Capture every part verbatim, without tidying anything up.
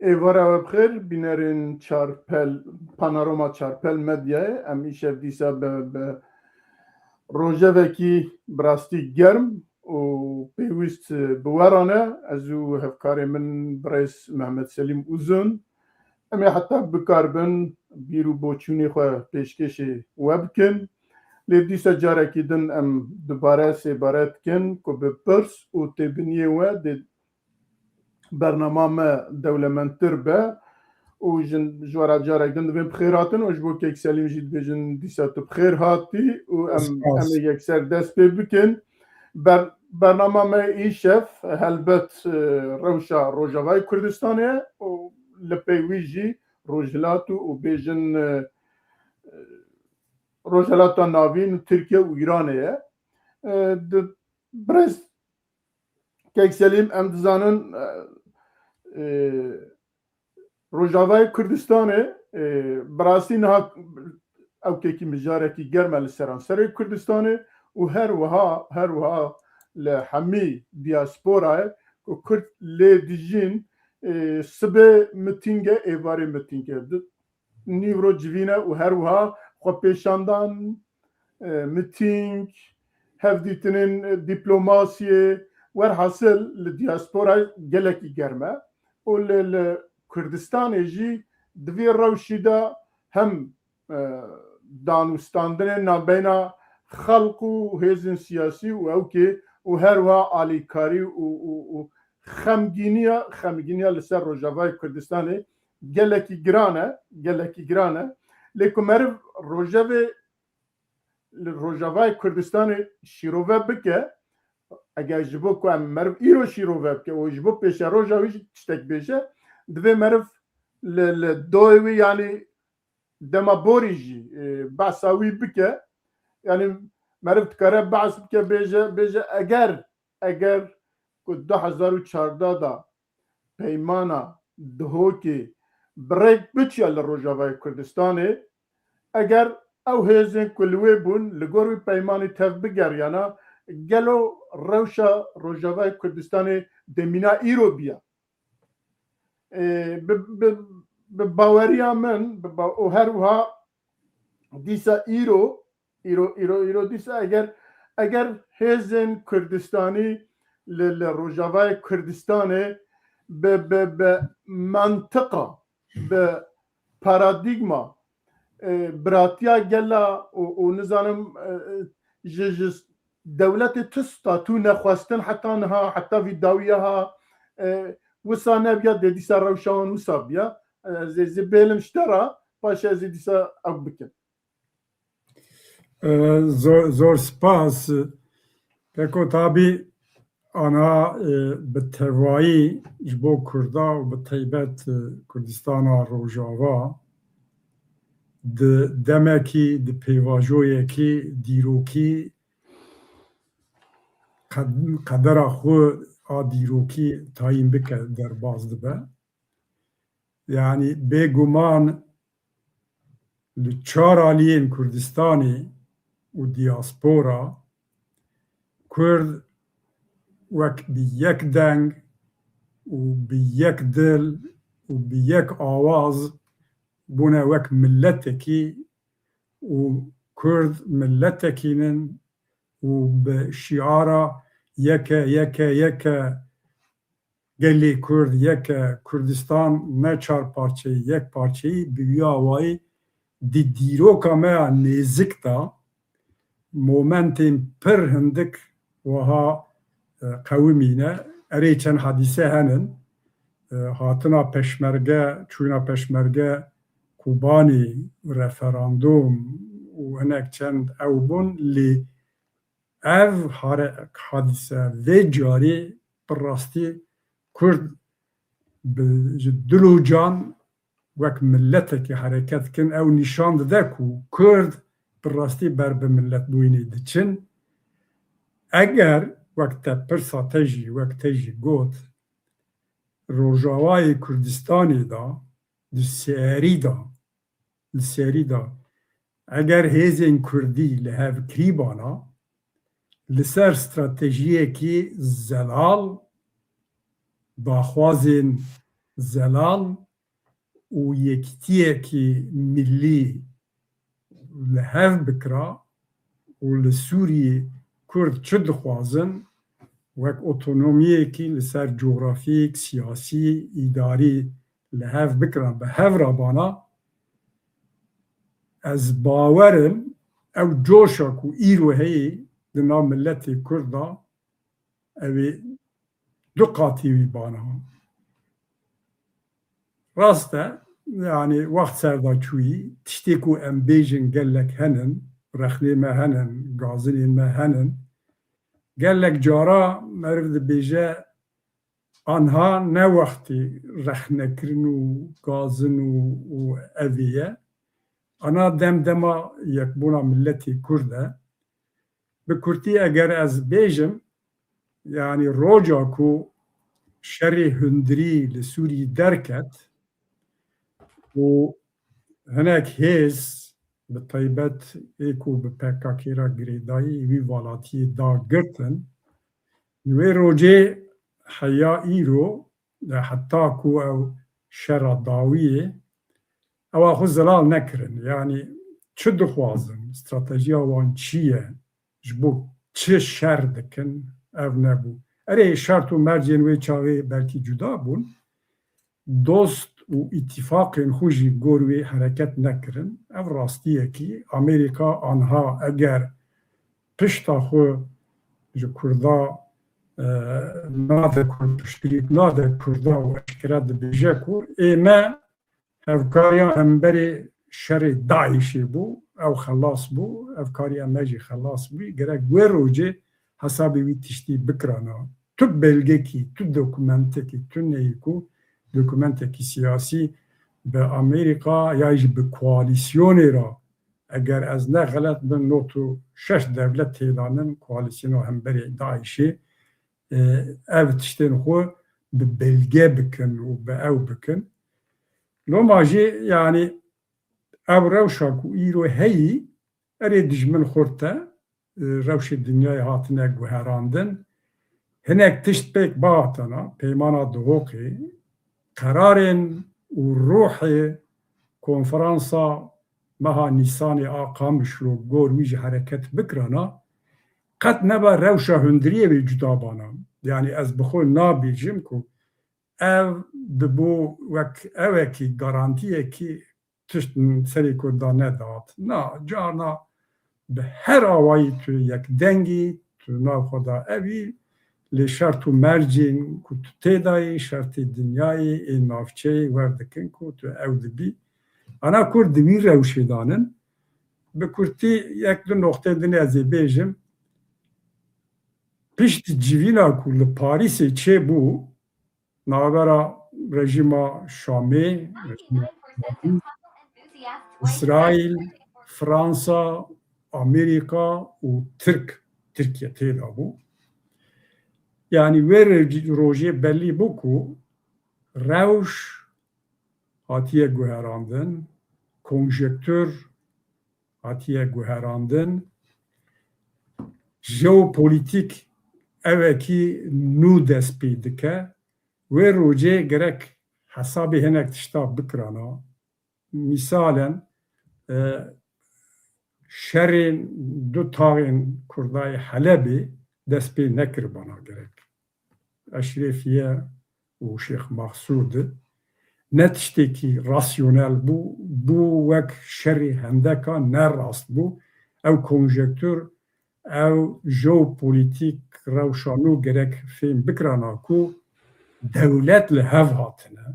Êvara we bi xêr, bînerên Çarpel, Panorama Çarpel Medyayê. Em îşev dîsa bi, bi rojevekî bi rastî germ û pêwîst bi we re ne. Ez û hevkarê min birêz Mehmet Selîm Uzun, em ê heta bikaribin bîr û boçûnê xwe pêşkêşê we bikin. Lê dîsa carekî din em dubare sêbare dikin ku bi pirs û têbiniyê we dê bernama me dewlemendtir be û jin ji we re carek din dibên bi xêr hatin û ji bo Kek Selîm jî dibêjin dîsa tu bi xêr hatî û em, Spas. Em ê yekser dest pê bikin. Ber-, bernama me îşev helbet, e, rewşa Rojavayê Kurdistanê ye û li pey wî jî Rojhilat û, û bêjin, e, e, Rojhilata Navîn, Tirkiye û Îranê ye. E, di, birêz Kek Selîm, em dizanin, e, e, Rojavayê Kurdistanê, e, bi rastî niha ew kekî mijarekî germ e li seranserê Kurdistanê û her wiha, her wiha li hemî diasporayê ku Kurd lê dijîn, e, sibê mitîng e, êvarê mitîng e. Di-, nîvro civîn e û her wiha xwepêşandan, e, mitîng, hevdîtinên, e, dîplomasiyê, werhasil li diaspora gelekî germ e û li, li Kurdistanê jî di vê rewşî de hem, e, danûstandinên navbeyna xelq û hêzên siyasî û ewkê û her wiha alîkarî û, û, û xemgîniya, xemgîniya li ser Rojavayê Kurdistanê gelekî giran e, gelekî giran e. Lê ku meriv rojevê li Rojavayê Kurdistanê şîrove bike, eger ji bo ku em meriv îro şîrove bike û ji bo pêşeroja wî jî tiştek bêje, divê meriv li, li doyê wî, yanî dema borî jî, e, behsa wî bike. Yanî meriv dikare behs bike, bêje, bêje eger, eger ku du hezar û çardeh de peymana Duhokê bi rêk biçiya li Rojavayê Kurdistanê, eger ew hêzên ku li wê bûn li gor wî peymanî tev bigeriyana, gelo rewşa Rojavayê Kurdistanê demîna îro biya? Ê, bi, bi, bi baweriya min, bi ba-, û her wiha dîsa îro, îro, îro, îro dîsa eger, eger hêzên Kurdistanî li, li Rojavayê Kurdistanê bi, bi, bi mantiqa, bi paradîgma, e, biratiya gela û, û nizanim, e, e, ji, ji dewletê tu statû nexwestin heta niha, heta vî dawiya ha, e, wisa nebiya, dê dîsa rewşa wan wisa biya. E, ez ê zî bêlim ji te re, paşê ez ê dîsa ew bikim. E, zor, zor spas. Peko tabî ana, e, bi tevayî ji bo Kurda û bi taybet, e, Kurdistana Rojava di demekî, di pêvajoyekî dîrokî qed-, qedera xwe a dîrokî tayîn bike, derbas dibe. Yanî bêguman li çar aliyên Kurdistanê û diaspora Kurd wek bi yek deng û bi yek dil û bi yek awaz bûne wek miletekî û Kurd miletekî nin û bi şiara yeke, yeke, yeke, gelê Kurd yeke, Kurdistan ne çar parçeyî, yek parçeyî, bi wî awayî di dîroka me ya nêzik de momentên pir hindik wiha, e, qewimîne. Erê, çend hadîse henin. E, hatina peşmerge, çûna peşmerge Kobanê, referandûm û hinek çend ew bûn, lê ev hare-, hadîse vê carî bi rastî Kurd bi, ji dil û can wek miletekî hereket dikin, ew nîşan dide ku Kurd bi rastî ber bi miletbûyînê diçin. Eger wek te pirsa te jî, wek te jî got, Rojavayê Kurdistanê de, di serî de, li serî de, eger hêzên Kurdî li hev kirîbana, li ser stratejiyekî zelal daxwazên zelal û yekitiyekî millî li hev bikira û li Sûriyê Kurd çi dixwazin, wek otonomiyekî li ser cografyek, siyasî, îdarî li hev bikira, bi hev re bana, ez bawer im ew coşa ku îro heye di nav miletê Kurd de, ew ê du qatî wî bana. Rast e, yanî wext ser de çûyî, tiştê ku em bêjin gelek henin, rexnê me henin, gazinên me henin. Gelek cara meriv dibêje, anha ne wextê rexnekirin û gazin û, û evê ye. Ana dem dema yekbûna miletê Kurd e. Bi kurtî eger ez bêjim, yanî roja ku şerê hundirî li Sûrî derket û hinek hêz, bi taybet ê ku bi P K K re girêdayî, wî valatiyê da girtin, wê rojê heya îro, heta ku ew şera dawiyê, ewa xwe zelal nekirin. Yanî çi dixwazin, stratejiya wan çi ye, ji bo çi şer dikin, ev nebû. Erê, şert û mercên wê çaxê belkî cuda bûn. Dost û îtîfaqên xwe jî gor wê hereket nekirin. Ev rastiyekî. Amerîka anha eger pişta xwe ji Kurda, e, nade Kurd, piştgirî nade Kurda û eşkere dibêje ku ê me hevkariya hemberê şerê DAIŞê bû, ew xelas bû, hevkariya me jî xelas bû. Gerek wê rojê hesabê wî tiştî bikirana. Tu belgekî, tu dokumentekî, tu neyî ku dokumentekî siyasî bi Amerîka ya jî bi koalîsyonê re, eger ez ne xelet bin, not û şeş dewlet têdanin koalîsyona hemberê DAIŞê, e, ev tiştên xwe bi belge bikin û bi ew bikin. Loma jî, yanî ev rewşa ku îro heyî, erê dijmin xurt e, e, rewşê dinyayê hatine guherandin. Hinek tişt pêk bihatana, peymana Duhokê, qerarên û ruhê konferansa meha Nîsanê a Qamişlo gor wî ji hereket bikirana, qet neba rewşa hundiriyê wê cuda bana. Yanî ez bi xwe nabêjim ku ev dibû wek ewekî garantiyekî tişt serê Kurda nedihat. Na, carna bi her awayî tu yekdengî, tu nav xwe da evî, lê şert û mercên ku tu tê dayî, şertê dinyayê, ê navçeyê wer dikin ku tu ew dibî. Ana Kurd di wî rewşê danin. Bi kurtî yek du noqtê din ez ê bêjim. Pişt civîna ku li Parîsê çêbû, navbera rejîma Şamê, rejîma Şamê, Îsraîl, Fransa, Amerîka û Tirk, Tirkiye tê de bû. Yanî wê re-, rojê belî bû ku rewş hatiye guherandin, konjektûr hatiye guherandin, jeopolîtîk ewekî nû dest pê dike. Wê rojê gerek hesabê hinek tişta bikirana. Mîsalen, e, şerên du taxên Kurdayê Helebê dest pê nekiribana gerek. Eşrêfiye û Şêx Maxsûr di ne tiştekî rasyonel bû, bû wek şerê hendeka ne rast bû. Ew konjektûr, ew jeopolîtîk rewşa nû gerek fêm bikirana ku dewlet li hev hatine.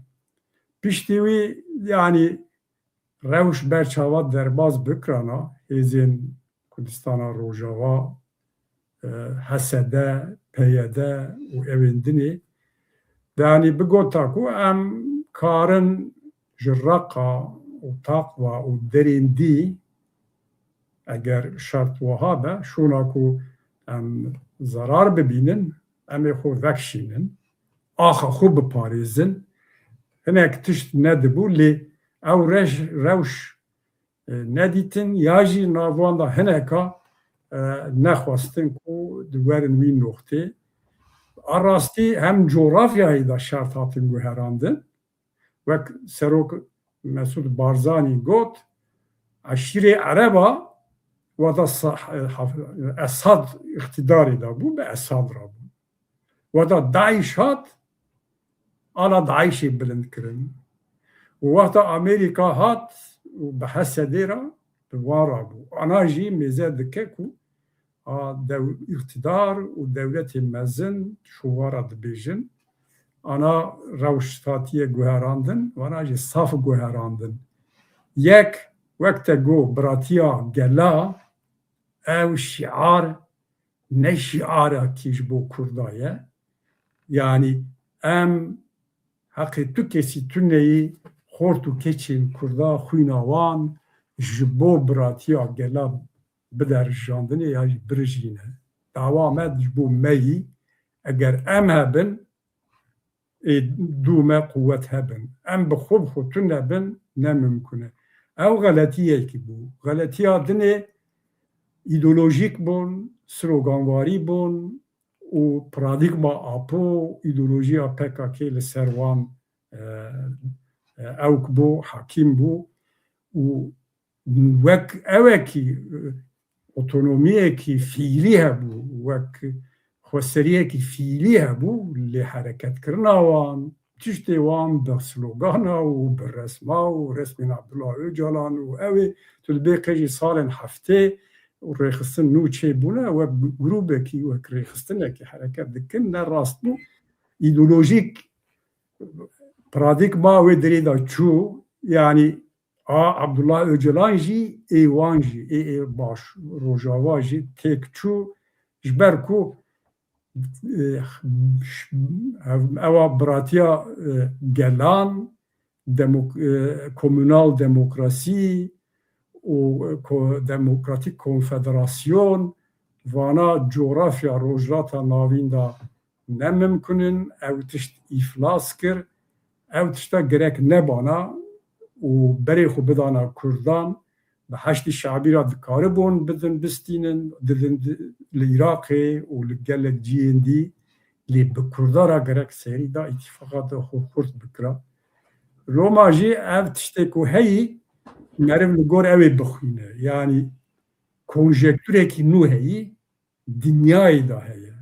Piştî wî, yanî rewş ber çavan derbas bikirana, hêzên Kurdistana Rojava, e, H S D, P Y D û ewên dinê. Yanî bigota ku em karin ji Reqa û Taqva û derên dî, eger şert wiha be, şûna ku em zerar bibînin, em ê xwe vekişînin, axa xwe biparêzin. Hinek tişt nedibû, lê ew rej-, rewş, e, nedîtin, ya jî nav wan de hineka, e, nexwestin ku di werin wî noxtê. A rastî hem cografyayê de şert hatin guherandin, Wek Serok Mesûd Barzanî got, eşîrê Ereba wada Esad îqtîdarê de bû, bi Esad re bû. Wada DAIŞ hat, ala DAIŞê bilind kirin. Û wexta Amerîka hat û bi Hesedê re bi wan re bû. Ana jî mêze dike ku a dew-, îqtîdar û dewletê mezin şûva re dibêjin. Ana rewş hatiye guherandin, wana jî saf guherandin. Yek, wek te got, biratiya gela, ew şiar ne şiarekî ji bo Kurda ye. Yanî em heqê tu kesî tuneyî xort û keçên Kurda, xwîna wan ji bo biratiya gela bide rijandinê ya jî birijîne. Dawa me ji bo me yî, eger em hebin, ê dû me quwet hebin. Em bi xwe bi xwe tune bin, ne mimkun e. Ew xeletiyekî bû. Xeletiya dinê îdeolojîk bûn, sloganwarî bûn û paradîgma Apo, îdeolojiya P K K li ser wan, e, e, ewk bû, hakîm bû û wek ewekî, e, otonomiyekî fiîlî hebû, wek xweseriyekî fiîlî hebû, lê hereketkirina wan, tiştê wan bi slogana û bi resma û resmên Abdullah Ocalan û ew ê tu dibê qey jî salên heftê û rêxistin nû çêbûne, wek grûbekî, wek rêxistinekî hereket dikin, ne rast bû. Îdeolojîk paradîgma wê dirê de çû, yanî a Abdullah Ocalan jî, ê wan jî, ê, ê baş Rojava jî têk çû, ji ber ku, e, ev-, ewa biratiya, e, gelan, demok-, e, komunal demokrasî û, e, ko-, demokratîk konfederasyon, vana coğrafya Rojhilata Navîn de ne mimkun in, ew tişt îflas kir, ew tişta gerek nebana û berê xwe bidana Kurdan, bi Heşdî Şabî re dikaribûn bidin bistînin, didin di-, li Iraqê û li gelek cihên dî, lê bi Kurda re gerek serî da îtîfaqa de xwe xurt bikira. Loma jî ev tiştê ku heyî, meriv li gor ew ê bixwîne. Yanî konjekturekî nû heyî, dinyayê de heye.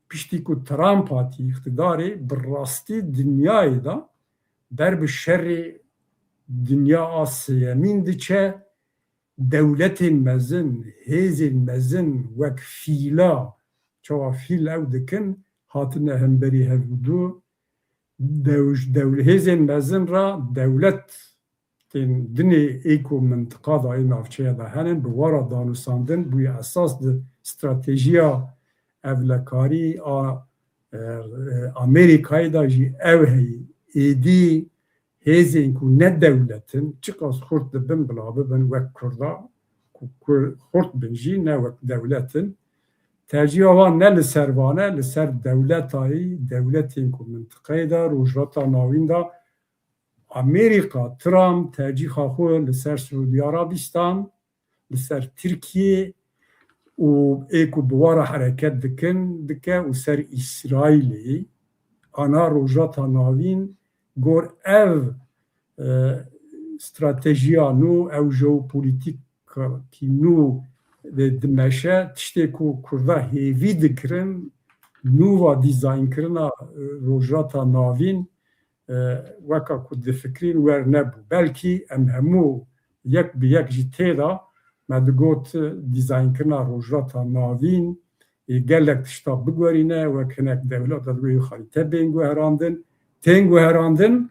Piştî ku Trump hatî îqtidarê, bi rastî dinyayê de ber bi şerê dinya a sêyemîn diçe, dewletên mezin, hêzên mezin wek fîla, çawa fîl ew dikin, hatine hemberî hevdû, dew-, dew-, hêzên mezin re dewlet tên dinê ê ku mintiqa de, ê navçeya de hene, bi wa re danûsandin bûye esas di stratejiya ewlekarî a, e, e, Amerîkayê de jî ew heyî. Êdî hêzên ku ne dewlet in, çiqas xurt dibin, bila bibin wek Kurda, ku Kur-, xurt bin jî ne wek dewlet in. Tercîha wan ne li ser van e, li ser dewletayî, dewletên ku mintiqeyê de, Rojhilata Navîn de, Amerîka, Trump tercîha xwe li ser Siûdî Arabistan, li ser Tirkiye û ê ku bi wa re hereket dikin, dike û ser Îsraîlê, ana Rojhilata Navîn gor ev, e, stratejiya nû, ew jeopolîtîkî nû dimeşe, tiştê ku Kurda hêvî dikirin, nû va dîzaynkirina, e, Rojhilata Navîn, e, weka ku difikirîn wer nebû. Belkî em hemû yek bi yek jî tê de me digot, e, dîzaynkirina Rojhilata Navîn, ê gelek tişta biguherîne, wek hinek dewleta wê xarîte bên guherandin, tên guherandin,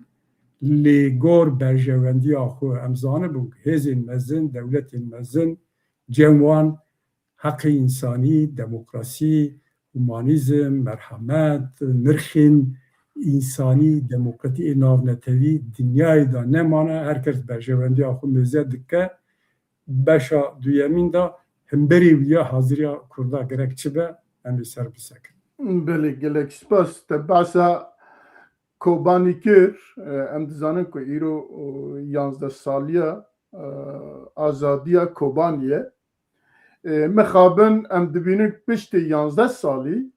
lê gor berjewendiya xwe em zanibûn ku hêzên mezin, dewletên mezin, cem wan heqê însanî, demokrasî, humanîzm, merhemet, nirxên însanî, demokratî ê navnetewî dinyayê de nemane, her kes berjewendiya xwe mêze dike. Beşa duyemîn de himberî wî ya haziriya Kurda gerek çi be, em ê ser bisekin. Belê, gelek spas. Te behsa Kobanî kir, e, em dizanin ku îro, e, yanzdeh saliya, e, azadiya Kobanî ye. E, mixabin em dibînin piştî yanzdeh salî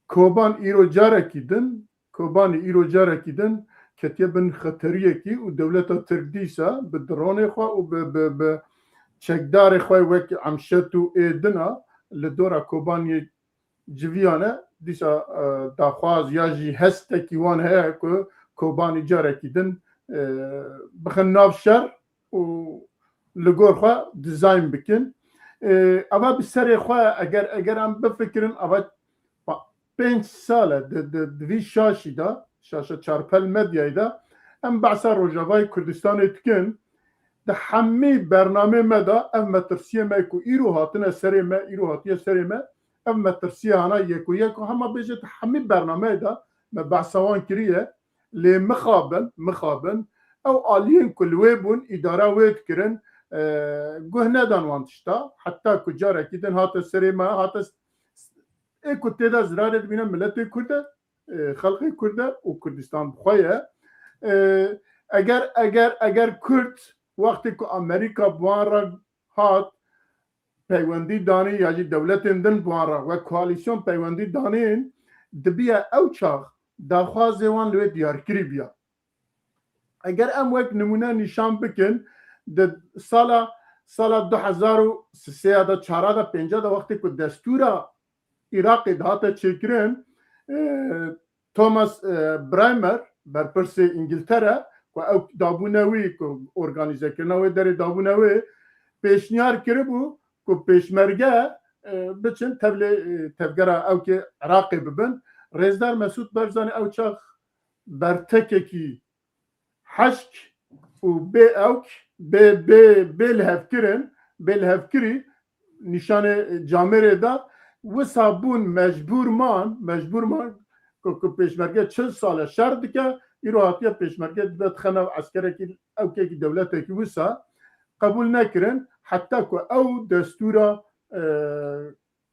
Koban îro carekî din, Kobanî îro carekî din ketiye bin xeteriyekî û dewleta Tirk dîsa bi dronê xwe û bi, bi, bi çekdarê xwe wek Emşet û êdina li dora Kobaniyê civiyane. Dîsa, e, daxwaz ya jî hestekî wan heye ku Kobanî carekî din, e, bixin nav şer û li gor xwe dizayn bikin. E, eva bi serê xwe eger, eger em bifikirin, eva pa-, pênc sal e di, di, di vî şaşî de, şaşa çarpel medyayê de, em behsa Rojavayê Kurdistanê dikin, di hemî bernamê me de ev metirsiyê me ku îro hatine serê me, îro hatiye serê me, ev metirsiyê hana yek û yek û hema bêje di hemî bernameyê de me behsa wan kiriye, lê mixabin, mixabin, ew aliyên ku li wê bûn, îdara wê dikirin, e, guh nedan wan tişta, heta ku carekî din hate serê me, hate s-, ê ku tê de zirarê dibîne miletê Kurd e, e, xelkê Kurd e û Kurdistan bi xwe ye. E, eger, eger, eger Kurd wextê ku Amerîka bi wan re hat, peywendî danî ya jî dewletên din bi wan re wek koalîsyon peywendî danîn, dibiya ew çax daxwazê wan li wê diyarkirî biya. Eger em wek nimûne nîşan bikin, di sala, sala du hezar û sê ya de, çara de, pênca de, wextê ku destûra Iraqê dihate çêkirin, e, Thomas, e, Brehmer, berpirsê Îngiltere, ku ew dabûne wî, ku organîzekirina wê derê dabûne wê, pêşniyar kiribû ku pêşmerge, e, biçin tevlê, e, tevgera ewkê Iraqê bibin. Rêzdar Mesûd Barzanî ew çax bertekekî heşk û bê ewk, bê, bê, bê lihevkirin, bê lihevkirî nîşanê camêrê da. Wisa bûn mecbûr man, mecbûr man ku, ku pêşmerge çil sal e şer dike, îro hatiye pêşmerge dibe dixe nav eskerekî, ewkekî dewletekî wisa qebûl nekirin, heta ku ew destûra, e,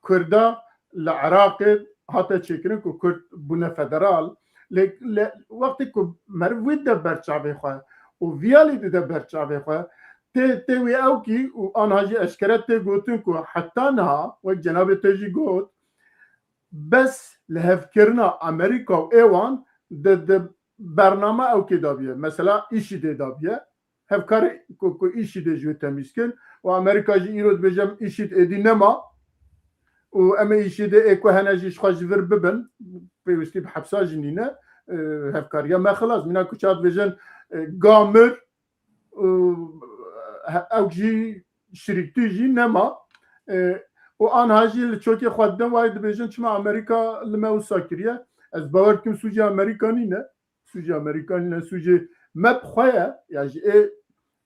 Kurda li Iraqê hate çêkirin ku Kurd bûne federal. Lê, lê wextê ku meriv wî dide ber çavê xwe û viyalî dide ber çavê xwe, tê, tê wî ewkî û anha jî eşkere tê gotin ku heta niha, wek cenabê te jî got, bes lihevkirina Amerîka û êwan di, di bername ewkê dabiye. Mesela, îşîdê dabiye. Hevkarê ku, ku îşîdê ji wê temîz kin. Û Amerîka jî îro dibêje, em îşîd êdî nema. Û em ê îşîdê ê ku hene jî ji xwe ji vir bibin. Pêwîstî bi hepsa jî nîne. E, hevkariya me xilas. Mîna ku ça dibêjin, e, gamir, û, he-, ew jî şirîktî jî nema. E, û anha jî li çokê xwe didin, wayê dibêjin, çima Amerîka li me wisa kiriye? Ez bawer dikim sûcê Amerîka nîne. Sûcê Amerîka nîne, sûcê me bi xwe ye. Ya jî ê,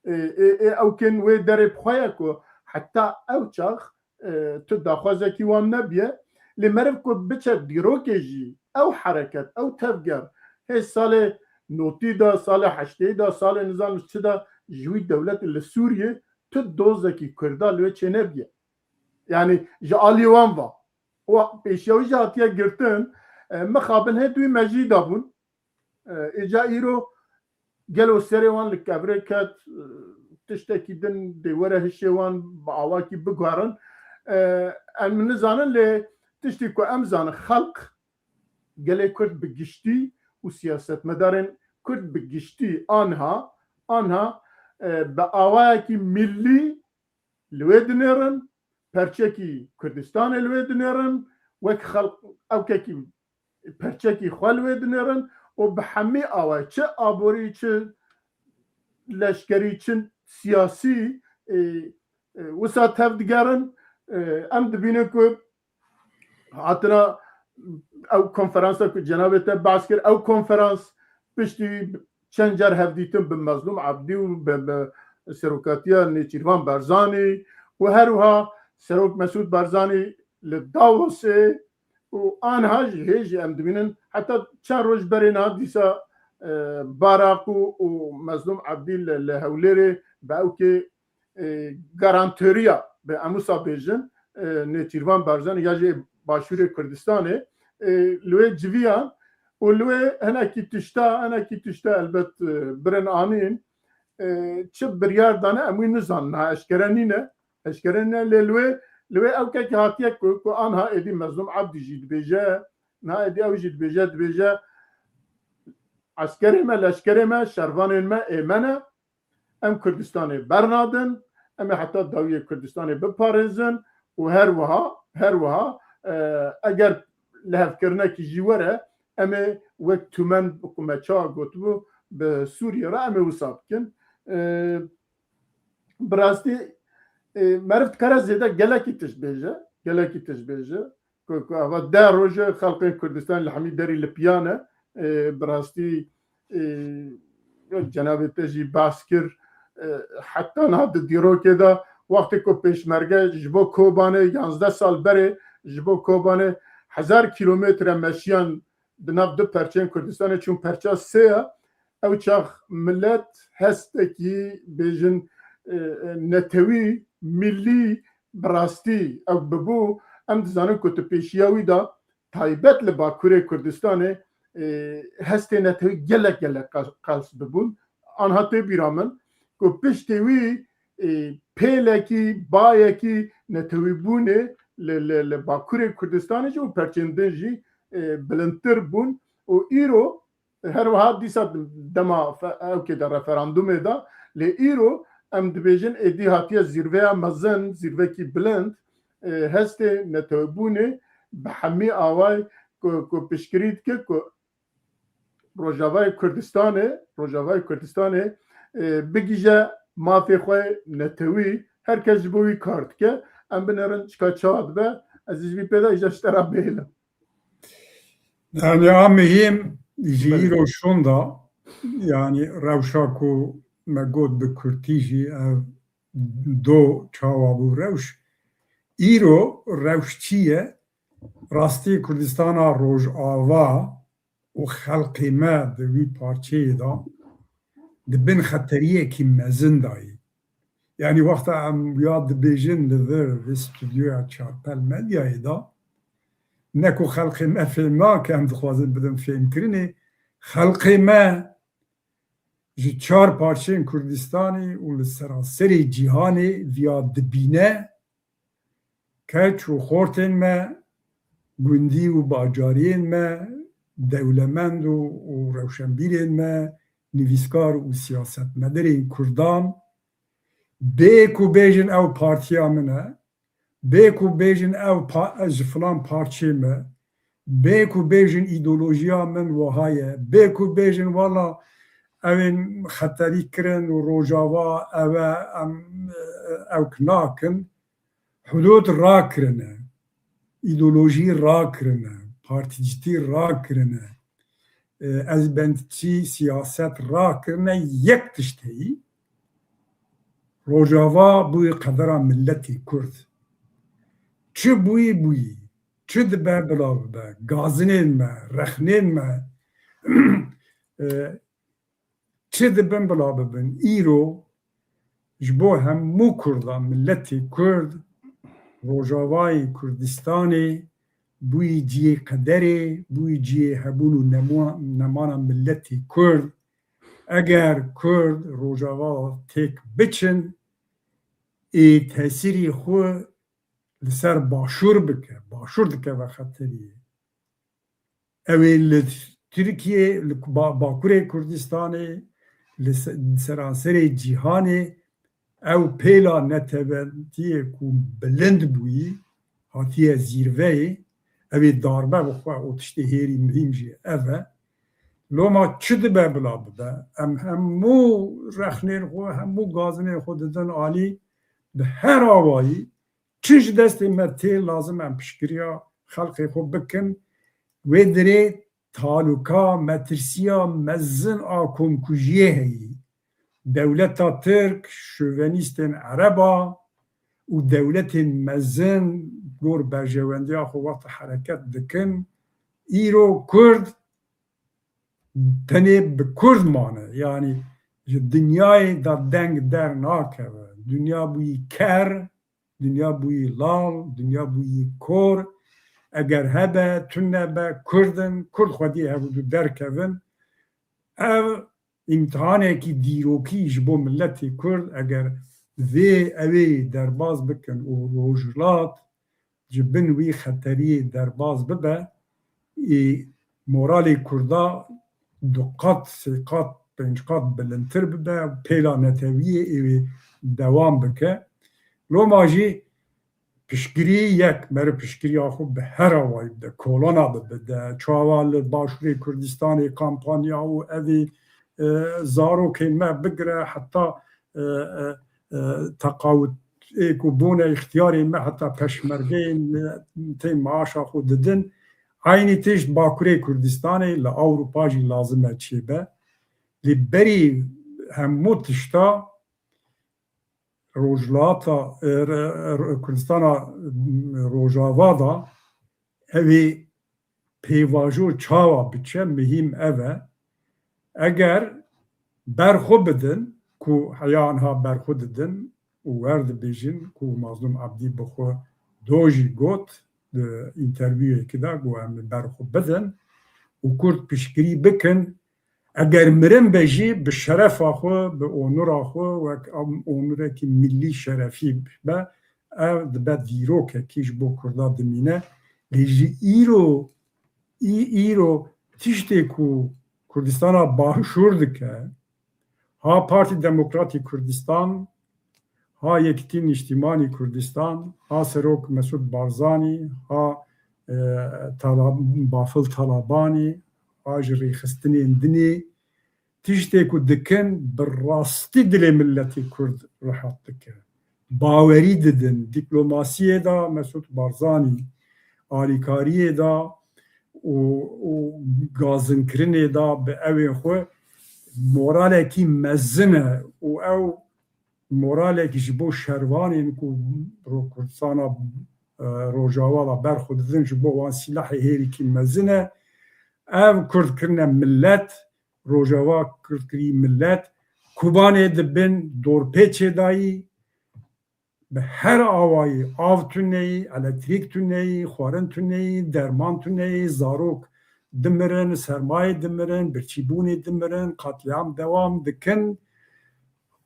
ê, ê, ê ewkên wê derê bi xwe ye ku heta ew çax, e, tu daxwazekî wan nebiye. Lê meriv ku biçe dîrokê jî, ew hereket, ew tevger, hê salê notî de, salê heştê de, salê nizam çi de ji wî dewletê li Sûriyê tu dozekî Kurda li wê çênebiye. Yanî ji alî wan va. Û pêşiya wî jî hatiye girtin, e, mixabin hê duyî mejî dabûn. E, îca îro gelo serê wan li kevirê ket, e, tiştekî din dê were hişê wan bi awakî biguherin. E, em nizanin, lê tiştî ku em zanin, xelk, gelê Kurd bi giştî û siyasetmedarên Kurd bi giştî anha, anha, e, bi awayekî millî li wê dinêrin, perçekî Kurdistanê li wê dinêrin, wek xelk ewkekî perçekî xwe li wê dinêrin û bi hemî awayî, çi aborî, çi leşkerî, çi siyasî, e, e, wisa tev digerin. E, em dibînin ku hatina ew konferansa ku cenabê te behs kir, ew konferans piştî çend car hevdîtin bi Mezlûm Ebdî û bi, bi serokatiya Nêçîrvan Barzanî û her wiha Serok Mesûd Barzanî li Davosê û anha jî hê jî em dibînin, heta çend roj berê niha dîsa, e, Barak û, û Mezlûm Ebdî li, li Hewlêrê bi ewkê, e, garantoriya, bi em wisa bêjin, e, Nêçîrvan Barzanî ya jî Başûrê Kurdistanê, e, li wê civiyan û li wê hinekî tişta, hinekî tişta elbet, e, birin anîn, e, çi biryar dane em wî nizanin, niha eşkere nîne, eşkere nîne, lê li wê, li wê ewkekî hatiye ku, ku anha êdî Mezlûm Ebdî jî dibêje, niha êdî ew jî dibêje, dibêje, eskerê me, leşkerê me, şervanên me ê me ne. Em Kurdistanê bernadin, em ê heta dawiyê Kurdistanê biparêzin û her wiha, her wiha, e, eger lihevkirinekî jî were, em ê wek tûmen, ku me çawa gotibû, bi Sûriyê re em ê wisa bikin. E, bi rastî, e, meriv dikare zêde gelekî tişt bêje, gelekî tişt bêje. Ku, ku ava deh roj e xelkên Kurdistanê li hemî derî li piya ne, e, bi rastî, e, cenabê te jî behs kir, e, heta niha di dîrokê de wextê ku pêşmerge ji bo Kobanê yanzdeh sal berê ji bo Kobanê hezar kîlometre meşiyan di nav du perçeyên Kurdistanê çûn perça sê ya, ew çax milet hestekî bêjin, e, e, netewî, millî, bi rastî ew bibû, em dizanin ku tu pêşiya wî de taybet li Bakurê Kurdistanê, e, hestê netewî gelek gelek qel-, qels bibûn. Anha tê bîra min ku piştê wî, e, pêlekî, bayekî netewîbûnê li, li, li Bakurê Kurdistanê jî û perçên din jî, e, bilindtir bûn û îro her wiha dîsa dema fe-, ewkê de referandumê de, lê îro em dibêjin êdî hatiye zîrveya mezin, zîrvekî bilind, e, hestê netewebûnê bi hemî away ku, ku piştgirî dike ku Rojavayê Kurdistanê, Rojavayê Kurdistanê, e, bigihîje mafê xwe netewî, her kes ji bo wî kar dike. Em binêrin çika çawa dibe, ez ê ji vî pê de îja ji te re bihêlim. Yani a muhîm ji Belê. îro şûnda, yani rewşa ku me got bi kurtî jî ev do çawa bû rewş. Îro rewş çi ye? Rastî Kurdistana Rojava û xelkê me di wî parçeyê de di bin xeteriyekî mezin de yî. Yani wexta em ya dibêjin li vir vê stûdyoya Çarpel Medyayê de, ne ku xelkê me fêm nake, em dixwazin bidin fêmkirinê, xelkê me ji çar parçeyên Kurdistanê û li seranserê cîhanê viya dibîne, keç û xortên me, gundî û bajariyên me, dewlemend û, û rewşenbîrên me, nivîskar û siyasetmedarên Kurdan, bê ku bêjin ew partiya min e, bê ku bêjin ew pa-, ji filan parçê me, bê ku bêjin îdeolojiya min wiha ye, bê ku bêjin wela ew ên xeterî kirin û Rojava ew e, em, ewk nakin. Hudûd rakirine, îdeolojî rakirine, partîcitî rakirine, e, ezbendçî siyaset rakirine, yek tişt heyî, Rojava bûyî qedera miletê Kurd. Çi bûyî bûyî, çi dibe bila bibe, gazinên me, rexnên me, e, çi dibin bila bibin. Îro ji bo hemû Kurdan, miletê Kurd, Rojavayê Kurdistanê bûyî cihê qederê, bûyî cihê hebûn û nemo-, nemana miletê Kurd. Eger Kurd Rojava têk biçin, ê tesîrî xwe li ser Başûr bike, Başûr dikeve xeteriyê. Ew ê li Tirkiyê, li Ba-, Bakurê Kurdistanê, li se-, seranserê cîhanê ew pêla netewentiyê ku bilind bûyî, hatiye zîrveyê, ew ê darbe bixwe û tiştê hêrî muhîm jî ev e. Loma çi dibe bila bibe? Em hemû rexnên xwe, hemû gazinên xwe didin alî, bi her awayî çi ji destê me tê, lazim em piştgiriya xelkê xwe bikin. Wê dirê talûka, metirsiya mezin a komkujiyê heyî. Dewleta Tirk, şovenîstên Ereba û dewletên mezin gor berjewendiya xwe wexta hereket dikin. Îro Kurd tenê bi Kurd mane. Yanî ji dinyayê de deng dernakeve. Dinya bûyî ker, dinya bûyî lal, dinya bûyî kor. Eger hebe, tune be, Kurd in, Kurd xwediyê hevdû derkevin. Ev îmtihanekî dîrokî ji bo miletê Kurd, eger vê ewê derbaz bikin û Rojhilat ji bin wî xeteriyê derbaz bibe, ê moralê Kurda du qat, sê qat, pênc qat bilindtir bibe, pêla netewiyê ê wê dewam bike. Loma jî piştgirî yek, meriv piştgiriya xwe bi her awayî bide, kolona bibide, çawa li Başûrê Kurdistanê kampanya û evî, e, zarokên me bigire heta, e, e, e, teqawutê ku bûne îxtiyarên me heta peşmergeyên, e, tên maaşa xwe didin. Eynî tişt Bakurê Kurdistanê li Ewropa jî lazim e çêbe. Lê berî hemû tişta Rojhilata, e, re-, re-, Kurdistana, m, Rojava de evê pêvajo çawa biçe, mihîm ev e. Eger berxwe bidin, ku heya niha berxwe didin û wer dibêjin, ku Mazlûm Ebdî bi xwe do jî got, di înterviyekê de got, em ê berxwe bidin û Kurd piştgirî bikin, eger mirin be jî bi şerefa xwe, bi onura xwe, wek em onurekî millî şerefî be, ev dibe dîrokekî ji bo Kurda dimîne. Lê ji îro, î-, îro tiştê ku Kurdistana Başûr dike, ha Partî Demokratî Kurdistan, ha Yekîtî Nîştîmanî Kurdistan, ha Serok Mesûd Barzanî, ha, e, Tala-, Bafil Talabanî, ha ji rêxistinên dinê, tiştê ku dikin bi rastî dilê miletê Kurd rihet dike. Bawerî didin dîplomasiyê de Mesûd Barzanî, alîkariyê de û, û gazinkirinê de bi ewên xwe moralekî mezin e û ew moralekî ji bo şervanên ku ro-, Kurdistana, e, Rojava de berxwe didin, ji bo wan sîlahê hêrikî mezin e. Ev Kurd kirine milet, Rojava Kurd kirî milet, Kobanê dibin dorpêçê dayî, bi her awayî, av tuneyî, elektrîk tuneyî, xwarin tuneyî, derman tuneyî, zarok dimirin, sermayê dimirin, birçîbûnê dimirin, qetlîam dewam dikin.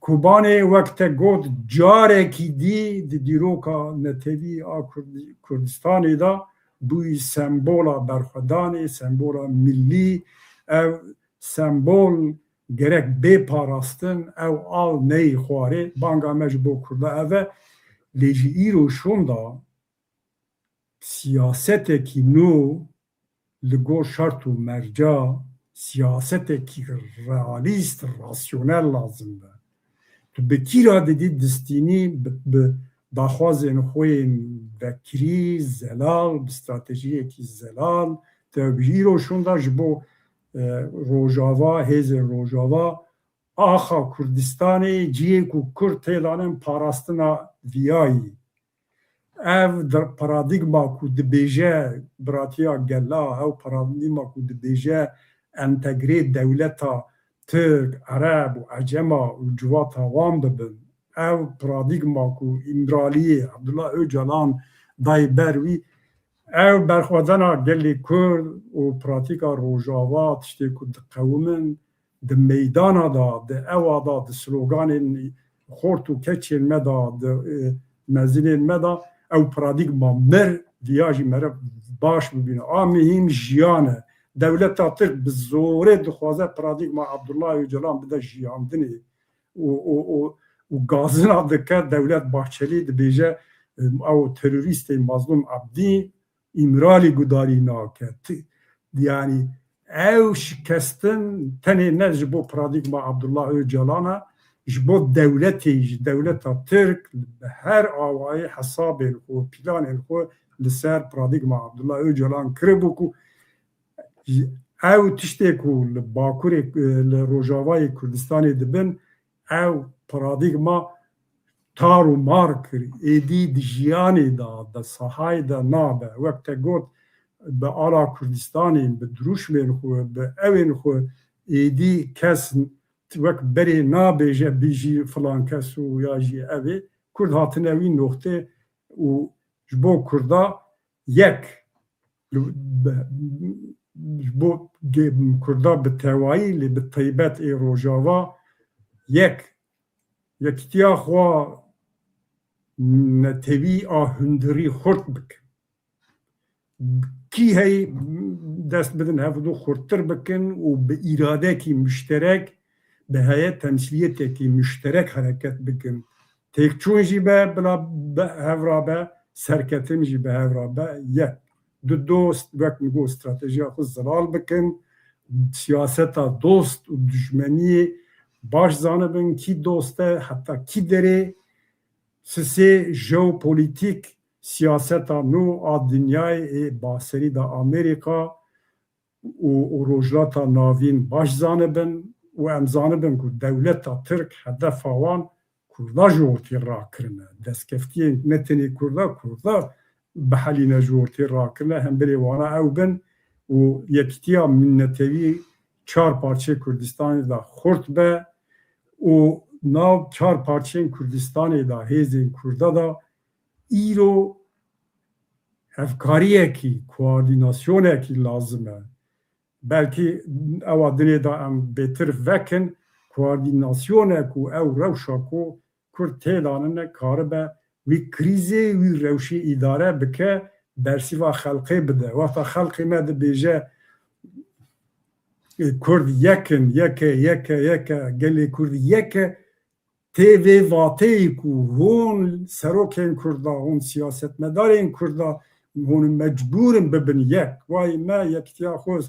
Kobanê wek te got carekî dî di dîroka netewî a Kurd-, Kurdistanê de bûyî sembola berxwedanê, sembola millî. Ev sembol gerek bê parastin, ew av neyê xwarê. Banga me ji bo Kurda ev e. Lê ji îro şûnda siyasetekî nû li gor şert û merca, siyasetekî realîst, rasyonel lazim be. Tu bi kî re didî distînî, bi, bi daxwazên xwe yên vekirî, zelal, bi stratejiyekî zelal, te bi îro şûnda ji bo, e, Rojava, hêzên Rojava, axa Kurdistanê, cihê ku Kurd tê danin parastina viyayî. Ev dir-, paradîgma ku dibêje biratiya gela, ew paradîgma ku dibêje entegrê dewleta Tirk, Ereb û Ecema û civata wan bibin. Ev paradîgma ku Îmraliyê, Abdullah Ocalan dayê ber wî, ev berxwedana gelê Kurd û pratîka Rojava tiştê ku diqewimin, di meydana de, di ewa de, di sloganên xort û keçên me de, di, e, mezinên me de, ew paradîgma mir, viya jî mere baş bibîne. A mihîm jiyan e. Dewleta Tirk bi zorê dixwaze paradîgma Abdullah Ocalan bide jiyandinê û, û, û, û gazina dike Dewlet Bahçelî dibêje, e, ew terorîstê Mazlûm Ebdî, Îmralî gudarî nake. Ti-, yanî ew şikestin tenê ne ji bo paradîgma Abdullah Ocalan e, ji bo dewletê jî, dewleta Tirk bi her awayî hesabên xwe, planên xwe li ser paradîgma Abdullah Ocalan kiribû ku ew tiştê ku li Bakurê, li Rojavayê Kurdistanê dibin, ew paradîgma tar û mar kir, êdî di jiyanê de, di sahayê de nabe. Wek te got, bi ala Kurdistanê, bi dirûşmên xwe, bi ewên xwe, êdî kes wek berê nabêje, bijî filan kes û ya jî ev ê. Kurd hatine wî noxtê û ji bo Kurda yek, li, bi, ji bo ge-, Kurda bi tewayî, lê bi taybet ê Rojava yek, yekîtiya xwe netewî a hundirî xurt bikin. kî heyî dest bidin hevdu xurttir bikin û bi îradekî muşterek, bi heye temsîliyetekî muşterek hereket bikin. Têkçûn jî be bila be hevra be, serketin jî bi hevra be yek. Du dost wek min got stratejiya xwe zelal bikin, siyaseta dost û dijmeniyê baş zanibin, kî dost e, heta kî derê, sisê jeopolitîk siyaseta nû a dinyayê ê baserî de Amerîka û, û Rojhilata Navîn baş zanibin û em zanibin ku dewleta Tirk hedefa wan Kurda ji ortê rakirine. Destkeftiyên ne tenê Kurda, Kurda bihelîne ji ortê rakirine, hemberê wana ew bin û yekîtiya minnetewî çar parçeyê Kurdistanê de xurt be û nav çar parçeyên Kurdistanê de hêzên Kurda de îro hevkariyekî, koordînasyonekî lazim e. Belkî ewa dinê de em bêtir vekin, koordînasyonek û ew rewşa ku Kurd têdanine karibe wî krîzê, wî rewşê îdare bike, bersîva xelqê bide. Wexta xelqê me dibêje, e, Kurd yek in, yek e, yek e, yek e, gelê Kurd yek e, tê vê vateyê ku hûn serokên Kurda, hûn siyasetmedarên Kurda, hûn mecbûr in bibin yek. Wayî me yekîtiya xwe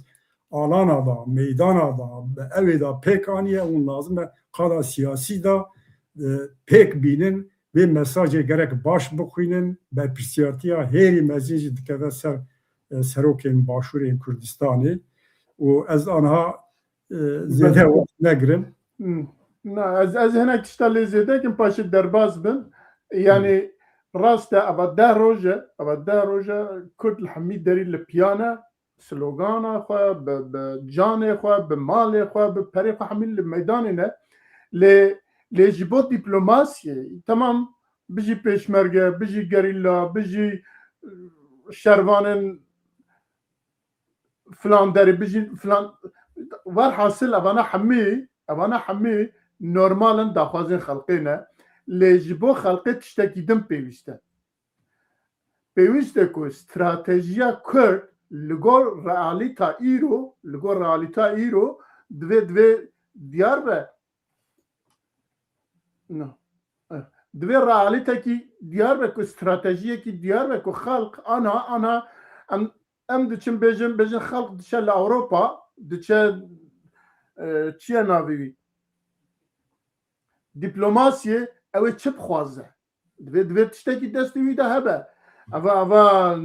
alana da, meydana da, bi ewê da pêk aniye, hûn lazim e qada siyasî da, e, pêk bînin, vê mesajê gerek baş bixwînin, berpirsiyartiya hêrî mezin jî dikeve ser, e, serokên başûrên Kurdistanê û ez anha, e, zêde Belê. wext negirim. Hmm. Na, ez, ez hinek tişta lê zêde kim paşê derbas bin. Yani rast e, ava deh roj e, ava deh roj e Kurd li hemî derî li piyan e, slogana xwe, bi, bi canê xwe, bi malê xwe, bi perê xwe hemî li meydanê ne. Lê, lê ji bo diplomasiyê, temam, bijî pêşmerge, bijî gerîla, bijî, e, şervanên filan derê, bijî filan, werhasil evana hemî, evana hemî normal in, daxwazên xelqê ne. Lê ji bo xelqê tiştekî din pêwîst e. Pêwîst e ku stratejiya Kurd li gor realîta îro, li gor realîta îro divê, divê diyar be. No. Eh, divê realîtekî diyar be ku stratejiyekî diyar be ku xelq ana, ana em, em diçin bêjin, bêjin xelq diçe li Ewropa, diçe, e, çi ye navê wî? Diplomasiyê ew ê çi bixwaze? Divê, divê tiştekî destê wî de hebe. Eva, eva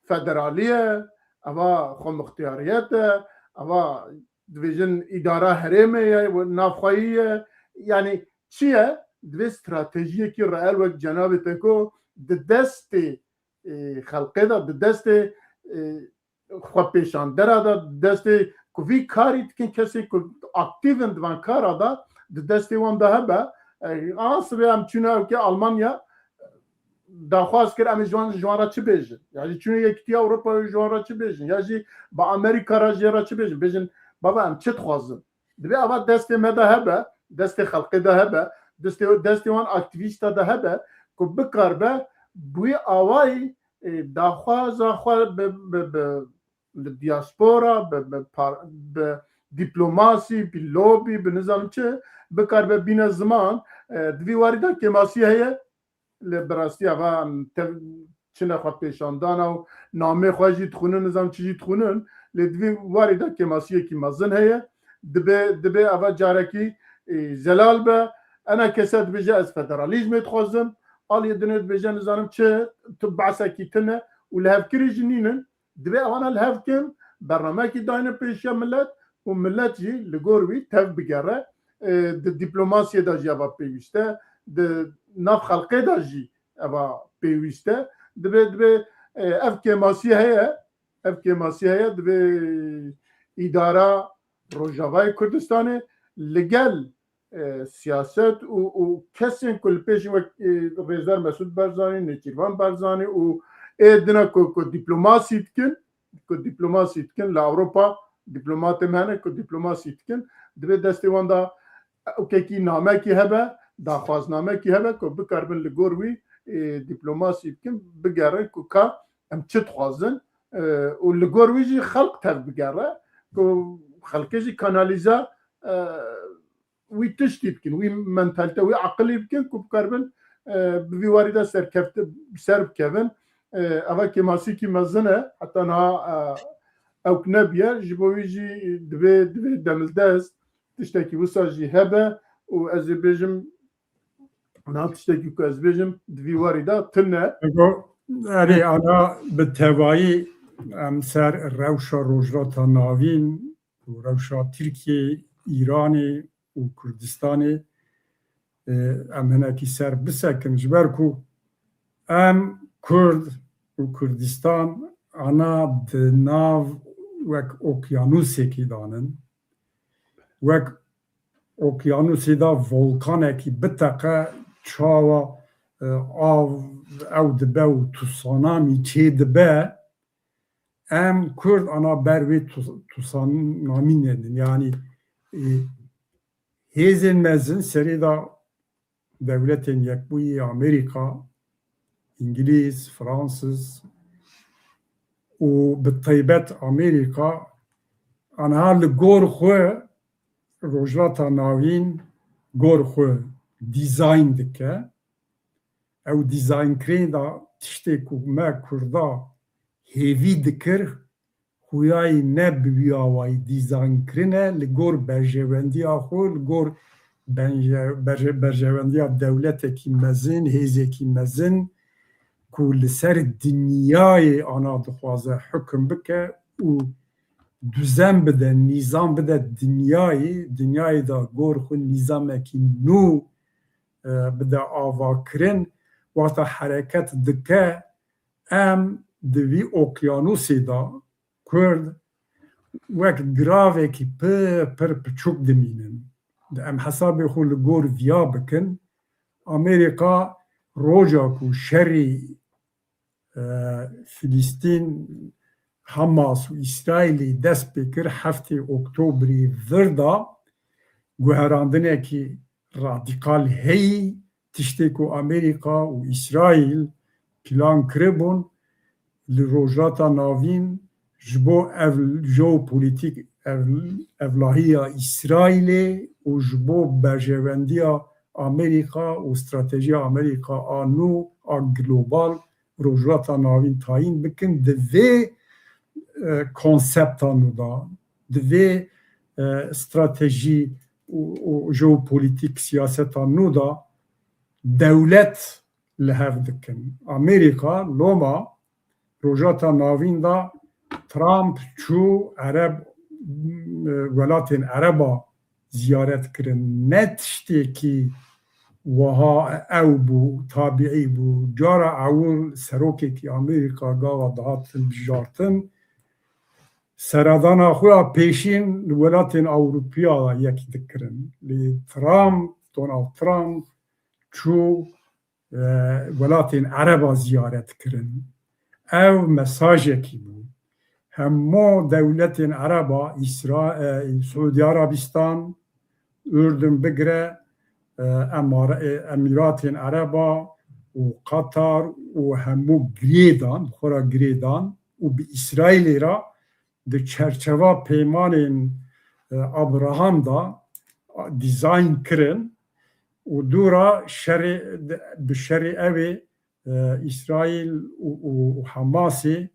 federalî ye, eva xwemixtiyariyet e, eva dibêjin îdara herêmê ye, navxweyî ye. Yani çi ye? Divê stratejiyekî reel wek cenabê te got di destê, e, xelqê de, di destê, e, xwepêşandera de, di destê ku vî karî dikin, kesên ku aktîv in di van kara de, di destê wan de hebe. E, a sibê em çûne ewkê Almanya, daxwaz kir, em ê ji wan, ji wan re çi bêjin? Ya jî çûne Yekîtiya Ewropa ji wan re çi bêjin? Ya jî bi Amerîka re jê re çi bêjin? Bêjin, baba, em çi dixwazin? Divê ava destê me de hebe, destê xelkê de hebe, destê, destê wan aktîvîsta de hebe ku bikaribe bi wî awayî, e, daxwaza xwe bi, bi, bi, bi diaspora, bi, bi par-, bi dîplomasî, bi lobî, bi nizam çi, bikaribe bîne ziman. E, di vî warî de kêmasî heye. Lê bi rastî ava em tev çine xwe pêşandana û namê xwe jî dixwînin, nizam çi jî dixwînin, lê di vî warî de kêmasiyekî mezin heye. Dibe, dibe ava carekî, e, zelal be. Ena kese dibêje, ez federalîzmê dixwazim. Aliyê dinê dibêje, nizanim çi, tu behsekî tune û lihevkirî jî nînin. Divê ewana li hev kin, bernameyekî dayne pêşiya millet û millet jî li gor wî tev bigere. E, di dîplomasiyê de jî eva pêwîst e, di nav xelkê de jî eva pêwîst e. Divê, divê, e, ev kêmasî heye, ev kêmasî heye, divê îdara Rojavayê Kurdistanê li gel e, siyaset û, û kesên ku li pêşî wek, e, Rêzdar Mesûd Barzanî, Nêçîrvan Barzanî û ê dina ku, ku dîplomasî dikin, ku dîplomasî dikin li Ewropa, dîplomatê me hene ku dîplomasî dikin, divê destê wan de ewkekî namekî hebe, daxwaznamekî hebe ku bikaribin li gor wî, e, dîplomasî bikin, bigerin ku ka em çi dixwazin, E, û li gor wî jî xelq tev bigere, ku xelkê jî kanalîze, e, wî tiştî bikin, wî mentalite, wî aqilî bikin, ku bikaribin, e, bi vî warî de serkefti-, ser bikevin. E, eva kêmasîkî mezin e, heta niha, e, ewk nebiye, ji bo wî jî divê, divê demildest tiştekî wisa jî hebe û ez ê bêjim, niha tiştekî ku ez bêjim, di vî warî de tune. Ego, erê, ana bi tevayî em ser rewşa Rojhilata Navîn û rewşa Tirkiyê, Îranê û Kurdistanê, e, em hinekî ser bisekin, ji ber ku em Kurd û Kurdistan ana di nav wek okyanûsekî danin, wek okyanûsê de volkanekî biteqe, çawa, e, av ew dibe û tsunamî çê dibe, em Kurd ana ber wê tu-, tsunamî nedin. Yanî, e, hêzên mezin serê de Dewletên Yekbûyî, Amerîka, Îngilîz, Fransiz û bi taybet Amerîka, anha li gor xwe Rojhilata Navîn gor xwe dîzayn dike. Ew dîzaynkirin de tiştê ku me Kurda hêvî dikir, xuyayî ne bi wî awayî dîzayn kirine, li gor berjewendiya xwe, li gor benje-, berje-, berjewendiya dewletekî mezin, hêzekî mezin ku li ser dinyayê ana dixwaze hukim bike û duzen bide, nîzam bide dinyayê, dinyayê de gor xwe nîzamekî nû, e, bide avakirin, wexta hereket dike, em di vî okyanûsê de Kurd wek giravekî pir, pir piçûk dimînin. Em hesabê xwe li gor viya bikin. Amerîka roja ku şerî, e, Filistîn, Hamas û Îsraîlê dest pê kir, heftê Oktobrî vir da, guherandinekî radîkal heyî, tiştê ku Amerîka û Îsraîl plan kiribûn, li Rojhilata Navîn ji bo ev jeopolîtîk ev-, evlahiya Îsraîlê û ji bo berjewendiya Amerîka û stratejiya Amerîka a nû a global Rojhilata Navîn tayîn bikin, di vê, e, konsepta nû de, di vê, e, stratejî û, û jeopolîtîk siyaseta nû de dewlet li hev dikin. Amerîka loma Rojhilata Navîn de Trump çû Ereb, e, welatên Ereba ziyaret kirin. Ne tiştekî wiha ew bû, tabîî bû. Cara ewil serokekî Amerîka gava dihat hilbijartin, seredana xwe ya pêşîn li welatên Ewropiya yek dikirin. Lê Trump, Donald Trump çû, e, welatên Ereba ziyaret kirin. Ew mesajekî bû. Hemû dewletên Ereba, Îsra-, e, Siûdî Arabistan, Urdun bigire, e, Emar-, e, Emîratên Ereba û Qatar û hemû girêdan, bi xwe re girêdan û bi Îsraîlê re di çerçeva peymanên, e, Abraham de, a, dîzayn kirin û dû re şerê, bi şerê ew ê, e, Îsraîl û, û, û Hamasê,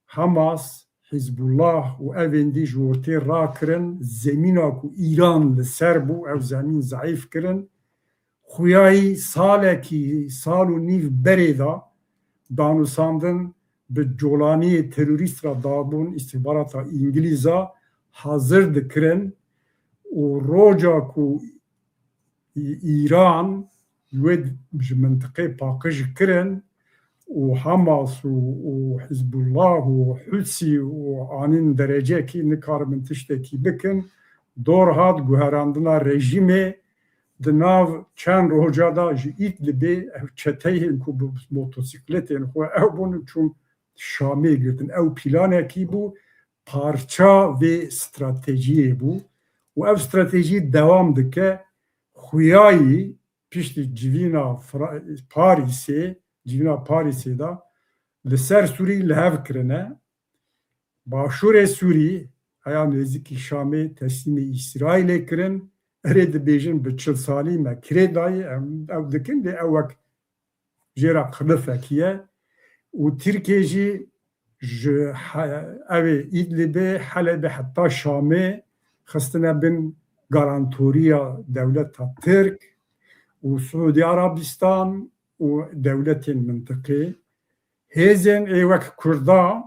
Hamas, Hizbullah û evên dî ji ortê rakirin, zemîna ku Îran li ser bû, ew zemîn zeîf kirin. Xuyayî salekî, sal û nîv berê de danûsandin bi colaniyê terorîst re dabûn, îstîxbarata Îngilîza hazir dikirin û roja ku Î-, Îran wê ji mintiqê paqij kirin û Hamas û, û Hizbullah û Husî û anîn derecekî nikaribin tiştekî bikin. Dor hat guherandina rejîmê di nav çend roja de ji Îdlibê ev çeteyên ku bi motosîkletên xwe ew bûn çûn Şamê girtin. Ew planekî bû, parça vê stratejiyê bû û ev stratejî dewam dike. Xuyayî piştî civîna Fra-, Parîsê, civîna Parîsê de li ser Sûrî li hev kirine. Başûrê Sûrî heya nêzîkî Şamê teslîmê Îsraîlê kirin. Erê dibêjin bi çil salî me kirê dayî, em ew dikin, lê ew wek jê re qilifekî ye. Û Tirkiye jî ji he-, ew ê Îdlibê, Helebê heta Şamê xistine bin garantoriya dewleta Tirk û Siûdî Arabistan û dewletên mintiqê. Hêzên ê wek Kurda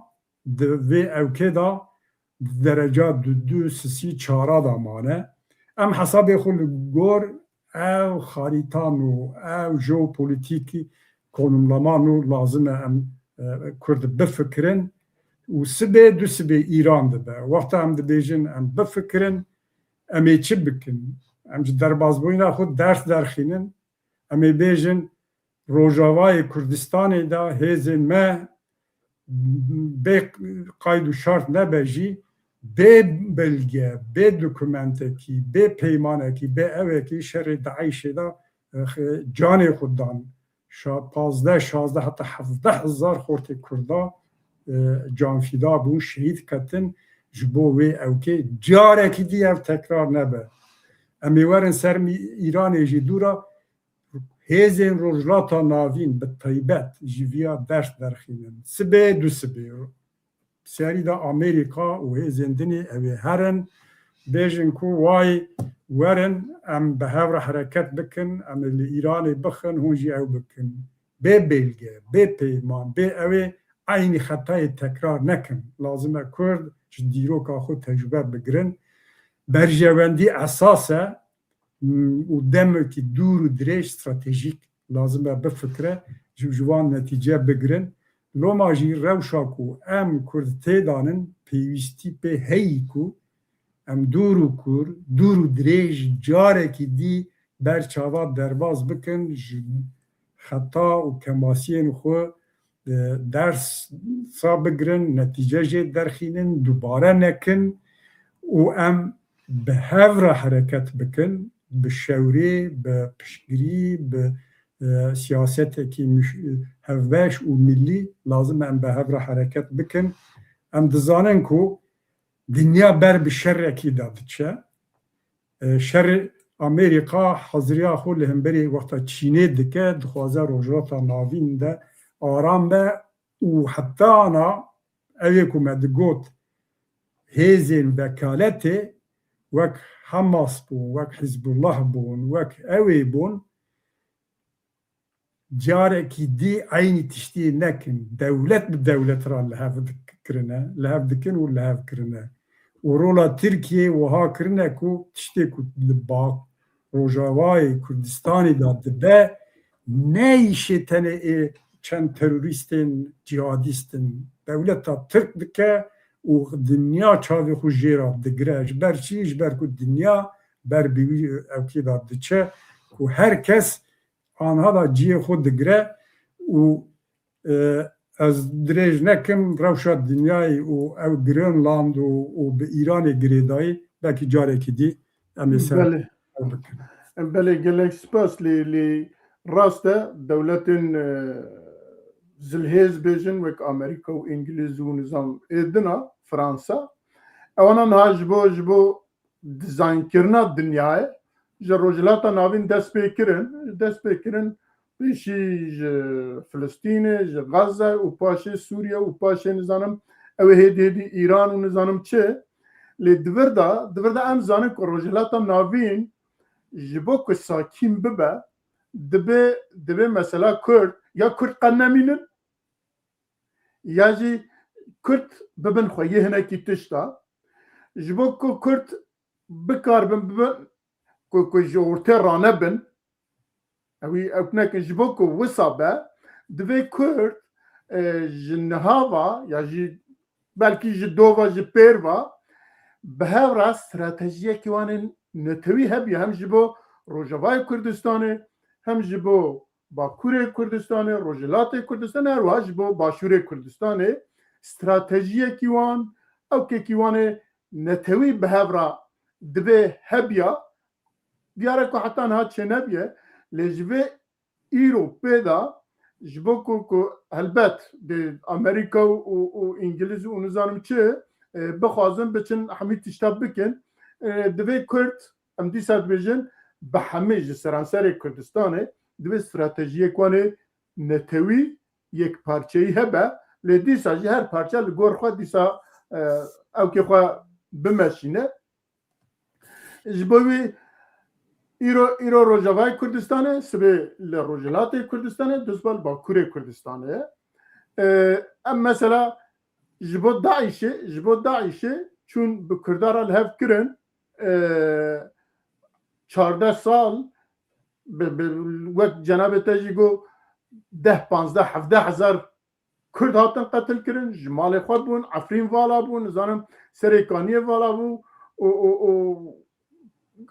di vê ewkê de di dereca du du sisî çara de mane. Em hesabê xwe li gor ew xarîtan û ew jeopolîtîkî konumlaman û lazim e em, e, Kurd bifikirin û sibê du sibê Îran dibe. Wexta em dibêjin em bifikirin, em ê çi bikin? Em ji derbazbûyîna xwe ders derxînin. Em ê bêjin Rojavayê Kurdistanê de hêzên me bê qayd û şart nebe jî, bê belge, bê dokumentekî, bê peymanekî, bê ewekî şerê DAIŞê de, eh, canê xwe dan. Şa-, pazdeh, şazdeh heta hevdeh hezar xortê Kurda, eh, canfîda bûn, şehîd ketin. Ji bo wê ewkê carekî dî ev tekrar nebe. Em ê werin ser mî-, Îranê jî dûra hêzên Rojhilata Navîn bi taybet ji viya ders derxînin. Sibê, du sibê, serî de Amerîka û hêzên dinê ew ê herin, bêjin ku way werin em bi hev re hereket bikin, em ê li Îranê bixin, hûn jî ew bikin. Bê belge, bê peyman, bê ew ê eynî xetayê tekrar nekin. Lazim e Kurd ji dîroka xwe tecrûbe bigirin. Berjewendî esas e, û demekî dûr û dirêj stratejîk lazim e bifikire, ji, ji wan netîce bigirin. Loma jî rewşa ku em Kurd têdanin, pêwîstî pê heyî ku em dûr û kûr, dûr û dirêj carekî dî ber çava derbas bikin, ji xeta û kemasiyên xwe, e, dersa bigirin, netîce jê derxînin, dubare nekin û em bi hev re hereket bikin, bi şewrê, bi piştgirî, bi, e, siyasetekî mûş-, hevbeş û millî lazim e em bi hev re hereket bikin. Em dizanin ku dinya ber bi şerekî de diçe. E, şer Amerîka haziriya xwe li hemberî wexta Çînê dike, dixwaze Rojhilata Navîn de aram be û heta ana ew ê ku me digot hêzên vekaletê wek Hamas bûn, wek Hizbullah bûn, wek ew ê bûn, carekî dî eynî tiştiyê nekin. Dewlet bi dewlet re li hev dik-, kirine, li hev dikin û li hev kirine. Û rola Tirkiyê wiha kirine ku tiştê ku li ba Rojavayê Kurdistanê de dibe, ne îşê tenê ê çend terorîstên cîhadîst in. Dewleta Tirk dike û dinya çavê xwe jê re digire. Ji ber çi? Ji ber ku dinya ber bi wî ewkê de diçe ku her kes anha da cihê xwe digire û, e, ez dirêj nekim, rewşa dinyayê û ew Grönland û, û bi Îranê girêdayî, belkî carekî dî em ê ser Belê. ew bikin. Belê, gelek spas. Lê, lê rast e, dewletên, e, zilhêz bêjin, wek Amerîka û Îngilîz û nizam ê dina, Fransa, ewana niha ji bo, ji bo dizaynkirina dinyayê ji Rojhilata Navîn dest pê kirin, dest pê kirin pêşî ji Filistînê, ji Gaza û paşê Sûriye û paşê nizanim ew ê hêdî hêdî Îran û nizanim çi. Lê di vir de, di vir de em zanin ku Rojhilata Navîn ji bo ku sakîn bibe, dibe, dibe mesela Kurd, ya Kurd qet nemînin, ya jî Kurd bibin xweyê hinekî tişta, ji bo ku Kurd bikaribin, bibin ku, ku ji ortê ranebin, ew, ew nekin, ji bo ku wisa be, divê Kurd, e, ji niha va ya jî belkî ji dova, ji pêr va, bi hev re stratejiyekî wan ên netewî hebiya, hem ji bo Rojavayê Kurdistanê, hem ji bo Bakurê Kurdistanê, Rojhilatê Kurdistanê, her wiha ji bo Başûrê Kurdistanê stratejiyekî wan, ewkekî wan ê netewî bi hev re divê hebiya. Diyar e ku heta niha çênebiye, lê ji vê îro pê de ji bo ku, ku helbet dê Amerîka û, û, û Îngilîz û nizanim çi, e, bixwazin biçin hemî tişta bikin. E, divê Kurd, em dîsa dibêjin, bi hemî ji seranserê Kurdistanê divê stratejiyek wan ê netewî, yekparçeyî hebe, lê dîsa jî her parçe li gor xwe dîsa, e, ewkê xwe bimeşîne. Ji bo wî îro, îro Rojavayê Kurdistanê, sibê li Rojhilatê Kurdistanê, duzbal Bakurê Kurdistanê ye. E, em mesela ji bo DAIŞê, ji bo DAIŞê çûn bi Kurda re li hev kirin, e, çardeh sal, bi, bi, wek cenabê te jî got, deh, panzdeh, hevdeh hezar Kurd hatin qetil kirin, ji malê xwe bûn, Efrîn vala bû, nizanim Serêkaniyê vala bû, û, û, û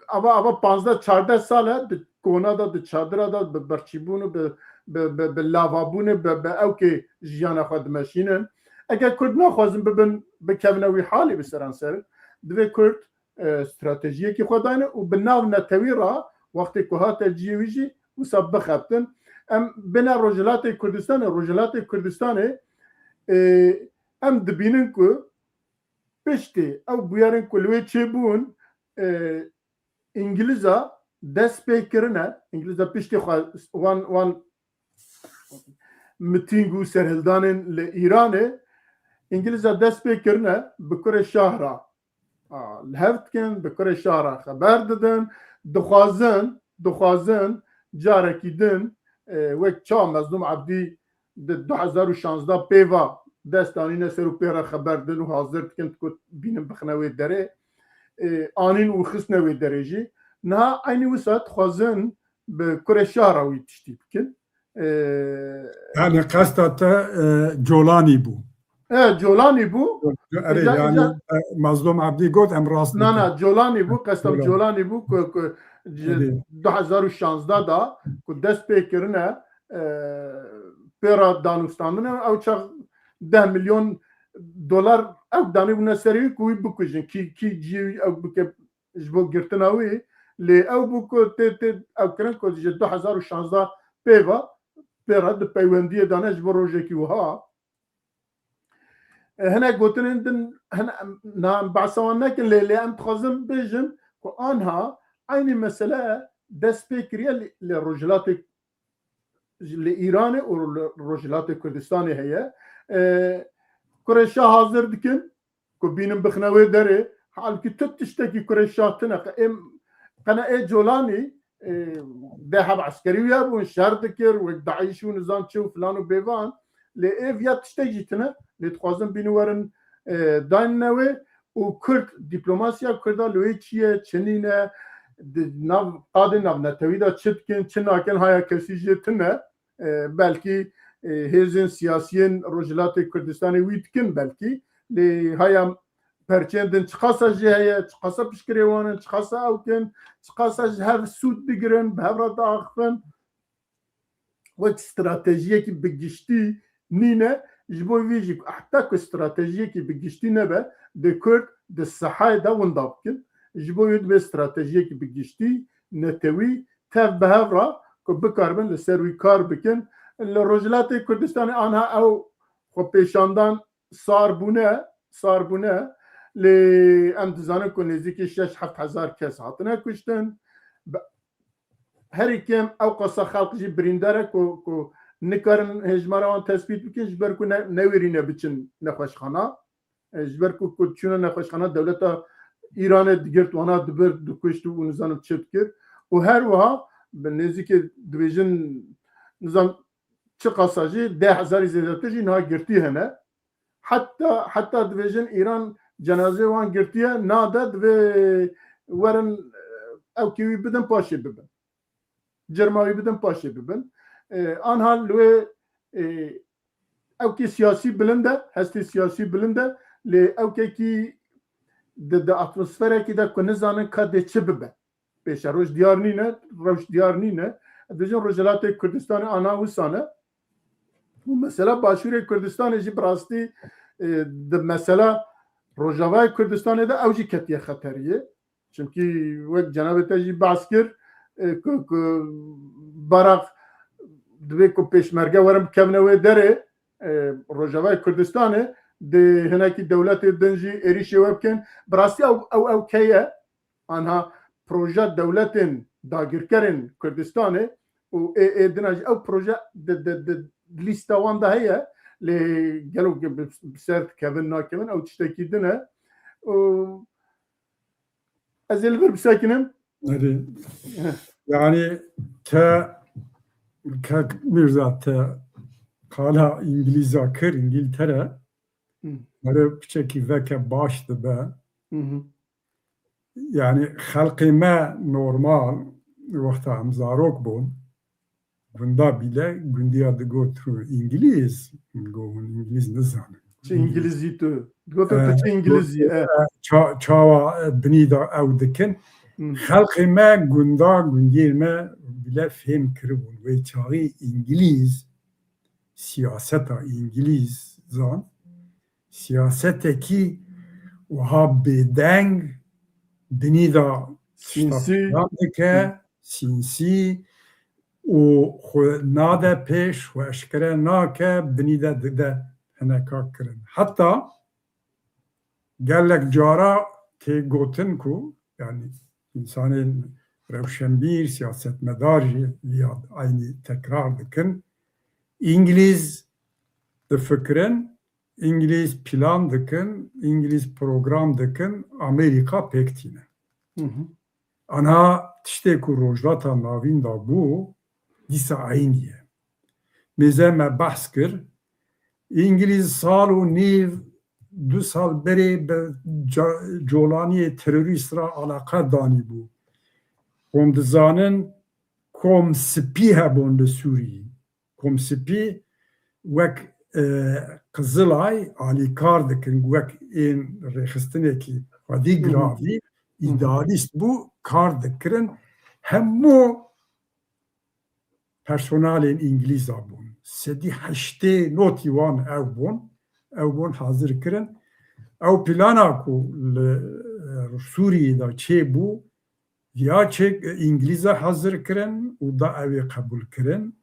ava, ava panzdeh çardeh sal e, di kona de, di çadira de, bi birçîbûn û bi, bi, bi, bi lavabûnê, bi, bi ewkê jiyana xwe dimeşînin. Eger Kurd naxwazin bibin, bikevine wî halê bi seranser, divê Kurd, e, stratejiyekî xwe dayne û bi nav netewî re wextê ku hate cihê wî jî wisa bixebtin. Em bêne Rojhilatê Kurdistanê, Rojhilatê Kurdistanê, e, em dibînin ku piştî ew bûyerên ku li wê çêbûn, e, Îngilîza dest pê kirine, Îngilîza piştî xwe wan, wan mitîng û serhildanên li Îranê, Îngilîza dest pê kirine bi kurê şah re, a, li hev dikin, bi kurê şah re xeber didin, dixwazin, dixwazin carekî din, e, wek çawa Mezlûm Ebdî di du hezar û şanzdeh pê ve dest anîne ser û pê re xeber din û hazir dikin ku bînin bixine wê derê, e, anîn û xistine wê derê jî. Niha eynî wisa dixwazin bi kurê şah re wî tiştî bikin. E, Yani qesta te, e, Colanî bû. E, Colanî bû. Erê, Îca- yani, îca- e, Mazlum Abdî got, em rast Na, dikin. na, Colanî bû, qestem Colanî. Colanî bû ku, ku ji Erê. du hezar û şanzdeh da ku dest pê kirine, e, pê re danûstandine, ew çax deh milyon dolar ew danî bûne serê wî ku wî bikujin. Kî, kî cihê wî ew bike ji bo girtina wî, lê ew bû ku tê, tê ew kirin ku ji du hezar û şanzdeh pê ve pê re di peywendiyê de ne ji bo rojekî wiha. E, hinek gotinên din, hin-, na em behsa wan nekin, lê, lê em dixwazin bêjin ku anha eynî mesele dest pê kiriye li, li Rojhilatê, li Îranê û li Rojhilatê Kurdistanê heye. E, kurê şah hazir dikin ku bînin bixine wê derê. Halkî tu tiştekî kurê şah tine. Qe-, êm, qene ê Colanî, e, deh heb eskerî wî hebûn, şer dikir, wek DAIŞ û nizam çi û filan û bêvan. Lê ê viya tiştek jî tine. Lê dixwazin bînin werin, e, dayne wê û Kurd, dîplomasiya Kurda li wê çi ye, çi nîne, di nav, qadê navnetewî de çi dikin, çi nakin, haya kesî jê tine. E, belkî, e, hêzên siyasiyên Rojhilatê Kurdistanê wî dikin belkî. Lê haya perçên din çiqasa jê heye, çiqasa piştgirê wan in, çiqasa ew kin, çiqasa ji hev sûd digirin, bi hev re diaxifin. Wek stratejiyekî bi giştî nîne, ji bo vî jî heta ku stratejiyekî bi giştî nebe, di Kurd di sehayê de winda bikin. Ji bo wî divê stratejiyekî bi giştî, netewî, tev bi hev re ku bikaribin li ser wî kar bikin. Li Rojhilatê Kurdistanê anha ew xwepêşandan sar bûne, sar bûne. Lê em dizanin ku nêzîkî şeş heft hezar kes hatine kuştin. Be-, herî kêm ew qasa xelq jî birîndar e ku, ku nikarin hêjmara wan tespît bikin, ji ber ku ne, newêrîne biçin nexweşxana. E, ji ber ku, ku çûne nexweşxana dewleta Îranê digirt, wana dibir, dikuşt û nizanim çi dikir. Û her wiha bi nêzîkî dibêjin, nizam çi qasa jî deh hezarî zêdetir jî niha girtî hene. Heta, heta dibêjin Îran cenazê wan girtiye, nade, divê werin, e, ewkê wî bidin, paşê bibin. Cerma wî bidin, paşê bibin. E, anha li wê, e, ewkê siyasî bilind e, hestê siyasî bilind e, lê ewkekî di, di atmosferekî de ku nizanin ka dê çi bibe. Pêşeroj diyar nîne, rewş diyar nîne. Dibêjin Rojhilatê Kurdistanê ana wisa ne. Û mesela Başûrê Kurdistanê jî bi rastî, e, di mesela Rojavayê Kurdistanê de ew jî ketiye xeteriyê. Çimkî wek cenabê te jî behs kir, e, ku, ku Baraq divê ku pêşmerge werin bikevine wê derê, e, Rojavayê Kurdistanê di hinekî dewletê din jî êrîşê we bikin. Bi rastî ew, ew, ew keye? Anha proje dewletên dagirkerên Kurdistanê û ê, ê dina jî ew proje di, di, di lîsta wan de heye, lê gelo bi, bi ser dikevin nakevin, ew tiştekî din e. Û ez ê li vir bisekinim. Erê. Yani te, Kek Mirza, te qala Îngilîza kir, Îngiltere. Hı. Mere piçekî veke baş dibe. Hı hı. Yani xelqê me normal, wexta em zarok bûn, gunda bîle, gundiya digot, tu Îngilîz? Min got, hûn Îngilîz nizanin. Çi Îngilîzî tu? Digot, tu çi Îngilîzî, e? Ça-, çawa, e, binî de ew dikin? Hmm. Xelqê me gunda, gundiyên me bîle fêm kiribûn. Wê çaxî Îngilîz, siyaseta Îngilîzan, siyasetekî wiha bêdeng, binî de tişta Sînsî. Plan dike, Hı. Sînsî û xwe nade pêş, xwe eşkere nake, binî de dide hineka kirin. Heta gelek cara tê gotin ku, yani, însanên rewşenbîr, siyasetmedar jî ya eynî tekrar dikin. Îngilîz difikirin, Îngilîz plan dikin, Îngilîz program dikin, Amerîka pêk tîne. Hı hı. Ana tiştê ku Rojhilata Navîn de bû, dîsa eynî ye. Mêze me behs kir, Îngilîz sal û nîv, du sal berê bi ca-, colaniyê terorîst re eleqe danîbû. Hûn dizanin, kom spî hebûn li Sûriyê. Kom spî wek, e, Qizilay alîkar dikin, wek ên rêxistinekî xwedî Hı hı. giravî, Hı hı. îdealîst bû, kar dikirin. Hemû personalên Îngilîza bûn. Sedî heştê notî wan ew bûn. Ew bûn hazir kirin. Ew plana ku li, e, Sûriyê de çêbû, ya çêk Îngilîza hazir kirin û da ew ê qebûl kirin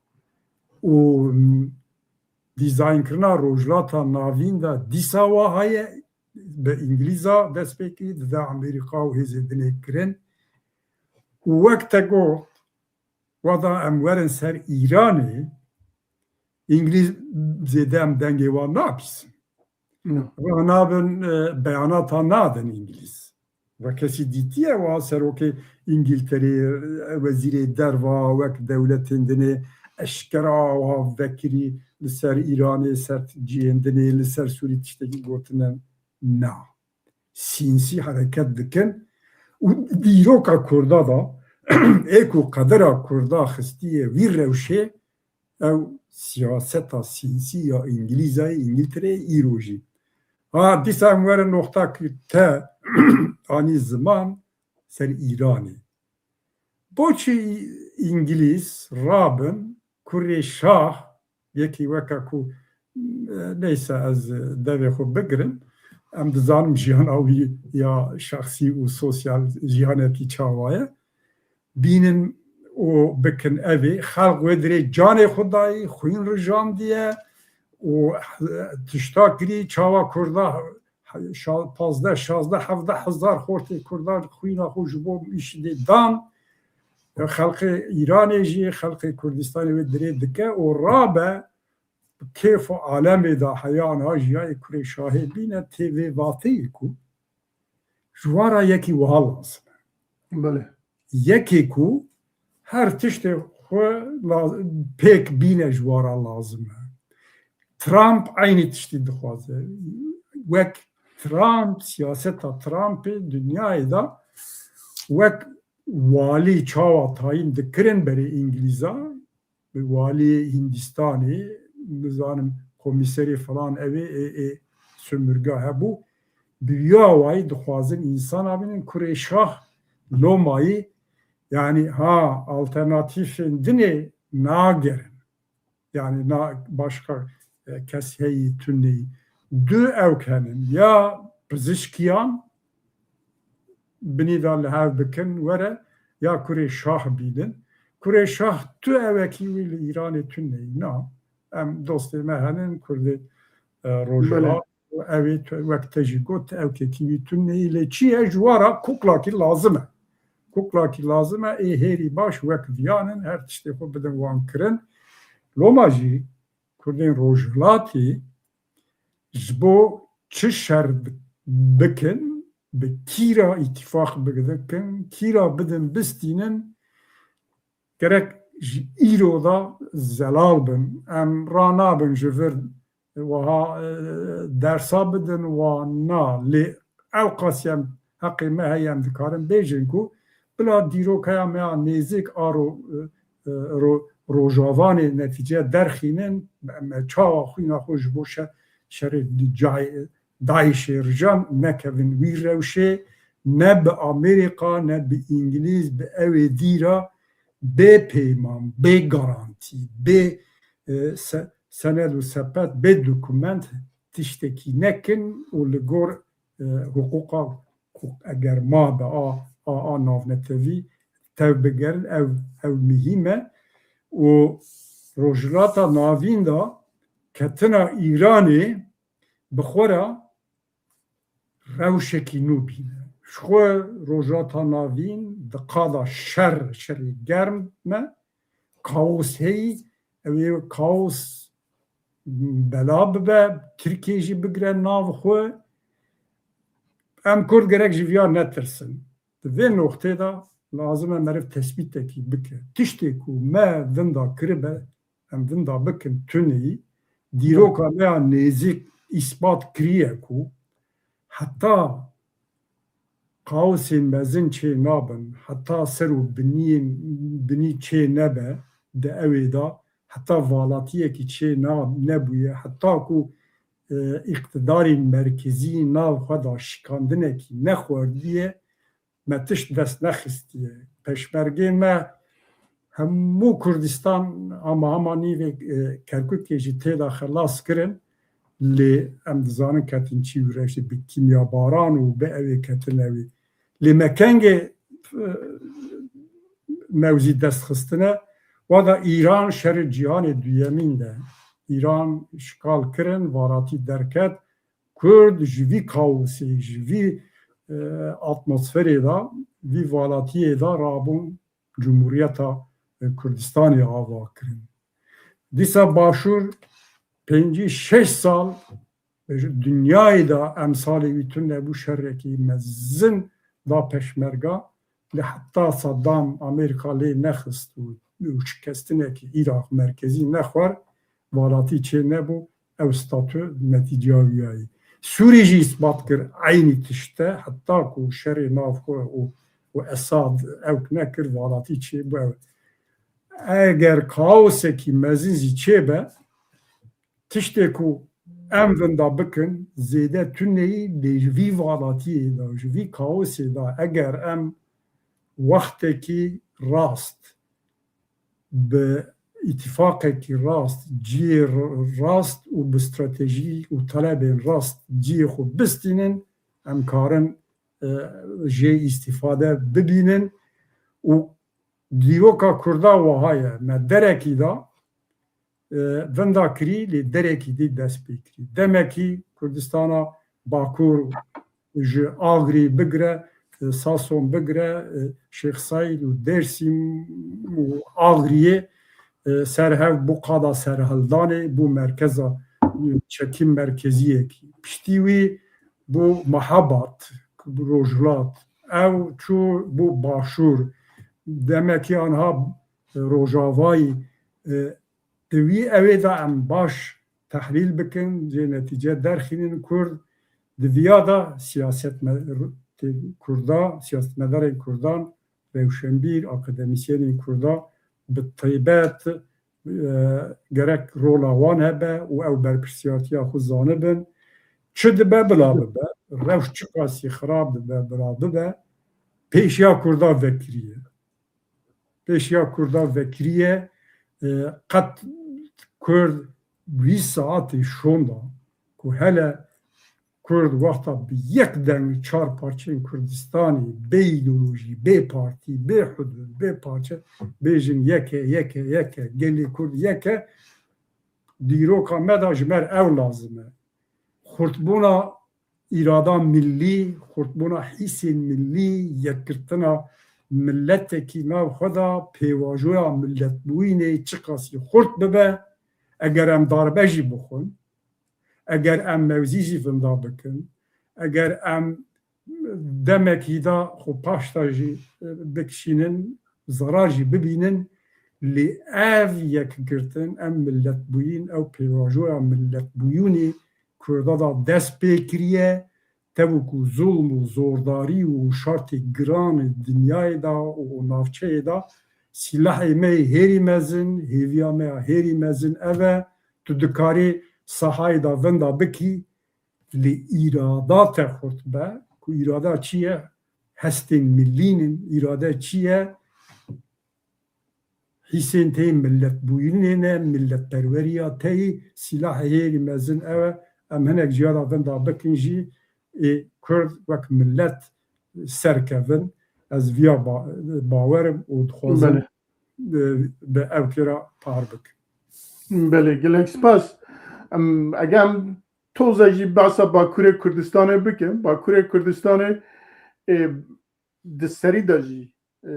û dîzaynkirina Rojhilata Navîn de dîsa wa heye, bi Îngilîza dest pê kirî, dide Amerîka û hêzê dinê kirin. Û wek te got, wada em werin ser Îranê, Îngilîz zêde em dengê wan nabîsin. No. Ranabin, e, beyanata nadin Îngilîz. Ve kesî dîtiye wa serokê Îngilterê, e, wezîrê derva wek dewletên dinê eşkera wa vekirî li ser Îranê, ser cihên dinê, li ser Sûrî tiştekî gotine na. Sînsî hereket dikin û dîroka Kurda da ê ku qedera Kurda xistiye vî rewşê, ew siyaseta sînsî ya Îngilîzayê, Îngiltereyê îro jî. Ha, dîsa em werin noxta ku te anî ziman ser Îranê. Boçî Îngilîz rabin kurê şah, yekî weke ku, e, neyse, ez devê xwe bigirim, em dizanim jiyana wî ya şexsî û sosyal jiyanekî çawa ye. Bînin û bikin evê. Xelq wê dirê canê xwe dayî, xwîn rijandiye û tişta kirî, çawa Kurda şa-, pazdeh, şazdeh, hevdeh hezar xortê Kurdan xwîna xwe ji bo îşidê dan. Xelqê Îranê jî, xelqê Kurdistanê wê dirê dike û rabe kêf û alemê de heya niha jiyayê kurê şahê bîne tê vê vateyê ku ji wan re yekî wiha lazim e. Belê. Yekê ku her tiştê xwe la-, pêk bîne ji wan re lazim e. Trump eynî tiştî dixwaze. Wek Trump, siyaseta Trumpê dinyayê de wek walî çawa tayîn dikirin berê Îngilîza, bi waliyê Hindistanê, nizanim, komîserê filan, ev ê, ê, ê sömürge hebû. Bi wî awayî dixwazin însana bînin kurê şah, lomayî, yani ha alternatîfên dinê nagerin. Yani na başka, e, kes heyî tuneyî. Du ewk henin. Ya pizişkiyan binî de li hev bikin, were, ya kurê şah bînin. Kurê şah tu ewekî wî li Îranê tune yî. Na, em dostê me henin, Kurdê, e, Rojava. Belê. Ew ê tu, wek te jî got, ew kekî wî tune ye, lê çi ye, ji wa re kuklakî lazim e. Kuklakî lazim e, ê hêrî baş wek viyan in, her tiştê xwe bidin wan kirin. Loma jî Kurdên Rojhilatê ji bo çi şer bi-, bikin, bi kî re îtîfaq bikin, kî re bidin bistînin, gerek ji îro de zelal bin. Em ranabin ji vir wiha, e, dersa bidin wan na, lê ew qasî em heqê me heye, em dikarin bêjin ku bila dîrokeya me ya nêzîk a ro-, e, e, ro-, Rojavanê netîce derxînin, me, me çawa xwîna xwe ji bo şe-, şerê di cayê DAIŞê rijan nekevin wî rewşê, ne bi Amerîka, ne bi Îngilîz, bi ew ê dî re bê peyman, bê garantî, bê, e, se-, sened û sepet, bê dokument tiştekî nekin û li gor, e, hiqûqa ku eger ma be a, a, a navnetewî tev bigerin, ew, ew muhîm e. Û Rojhilata Navîn de ketina Îranê bi xwe re rewşekî nû bîne. Ji xwe Rojhilata Navîn di qada şer, şerê germ me, kaos heyî, ew ê kaos bela bibe, Tirkiye jî bigire nav xwe. Em Kurd gerek ji viya netirsin. Di vê noqtê de lazim e meriv tespîtekî bike. Tiştê ku me vinda kiribe, em vinda bikin tuneyî, dîroka me ya nêzîk îspat kiriye ku heta kaosên mezin çê nabin, heta ser û biniyên, binî çê nebe di ewê de, heta valatiyekî çê na-, nebûye, heta ku, e, îqtidarên merkezî nav xwe de şikandinekî nexwardiye, me tişt dest nexistiye. Peşmergên me hemû Kurdistan, ama hema nîvê, e, Kerkûkê jî tê de xelas kirin. Lê em dizanin ketin çi û reştê bi kîmyabaran û bi ewê ketin ewê. Lê me kengê, e, mewzî dest xistine, wa da Îran şerê cîhanê duyemîn de Îran şikal kirin, varatî derket, Kurd ji vî kaosê, ji vî, e, atmosferê de, vî valatiyê de rabûn Cumhuriyeta, e, Kurdistanê ava kirin. Dîsa Başûr pêncî şeş sal, e, ji dinyayê de emsalê wî tune bû, şerekî mezin da peşmerga, lê heta Saddam Amerîka lê nexist û, û şikestinekî Îraq merkezî nexwar, valatî çê nebû, ew statû netîceya wî ye. Sûrî jî îspat kir eynî tişt e, heta ku şerê nav xwe û, û Esad ewk nekir, valatî çê bû ew. Eger kaosekî mezin jî çêbe, tiştê ku em vinda bikin zêde tuneyî, lê ji vî valatiyê de, ji vî kaosê de eger em wextekî rast, bi îtîfaqekî rast, cihê r-, rast û bi stratejî û telebên rast cihê xwe bistînin, em karin, e, jê îstîfade bibînin û dîroka Kurda wiha ye. Me derekî da, e, vinda kirî, lê derekî dî dest pê kirî. Demekî Kurdistana Bakur ji Agrî bigire, e, Sason bigire, e, Şêx Seîd û Dêrsim û Agriyê, e, ser hev bû qada serhildanê, bû merkeza, e, çekî merkeziyekî. Piştî wî bû Mehabat, Rojhilat. Ew çû bû Başûr. Demekî anha Rojavayî, e, di wî ewê de em baş tehlîl bikin, jê netîce derxînin. Kurd di viya de siyasetme-, Kurda, siyasetmedarên Kurdan, rewşenbîr, akademîsyenên Kurda bi taybet, e, gerek rola wan hebe û ew berpirsiyartiya xwe zanibin. Çi dibe bila bibe, rewş çiqasî xirab dibe bila bibe, pêşiya Kurda vekiriye. Pêşiya Kurda vekiriye, e, qet Kurd wî saetê şonda ku hele Kurd wexta bi yek deng çar parçeyên Kurdistanê, bê îdeolojî, bê partî, bê hudud, bê parçe, bêjin yek e, yek e, yek e, gelê Kurd yek e, dîroka me de ji me re ew lazim e. Xurtbûna îrada millî, xurtbûna hîsên millî, yekgirtina miletekî nav xwe de, pêvajoya miletbûyînê çiqasî xurt bibe, eger em darbe jî bixwin, eger em mewzî jî vinda bikin, eger em demekî de xwe paşta jî, e, bikişînin, zerar jî bibînin, lê ev yekgirtin, em miletbûyîn, ew pêvajoya miletbûyînê Kurda de dest pê kiriye, tev ku zulm û zordarî û şartê giran ê dinyayê de û navçeyê de, sîlahê me yê hêrî mezin, hêviya me ya hêrî mezin ev e, tu dikarî sahayê de vinda bikî, lê îrada te xurt be, ku îrada çi ye? Hestên millî nin, îrade çi ye? Hîsên te yê miletbûyînê ne, miletperweriya te yê, sîlahê hêrî mezin ew e. Em hinek ciya de vinda bikin jî, ê Kurd wek milet serkevin. Ez viya ba-, bawer im û dixwazim, Belê. e, bi ev kira par bikim. Belê, gelek spas. Em, eger em toza jî behsa Bakurê Kurdistanê bikin, Bakurê Kurdistanê, e, di serî de jî, e,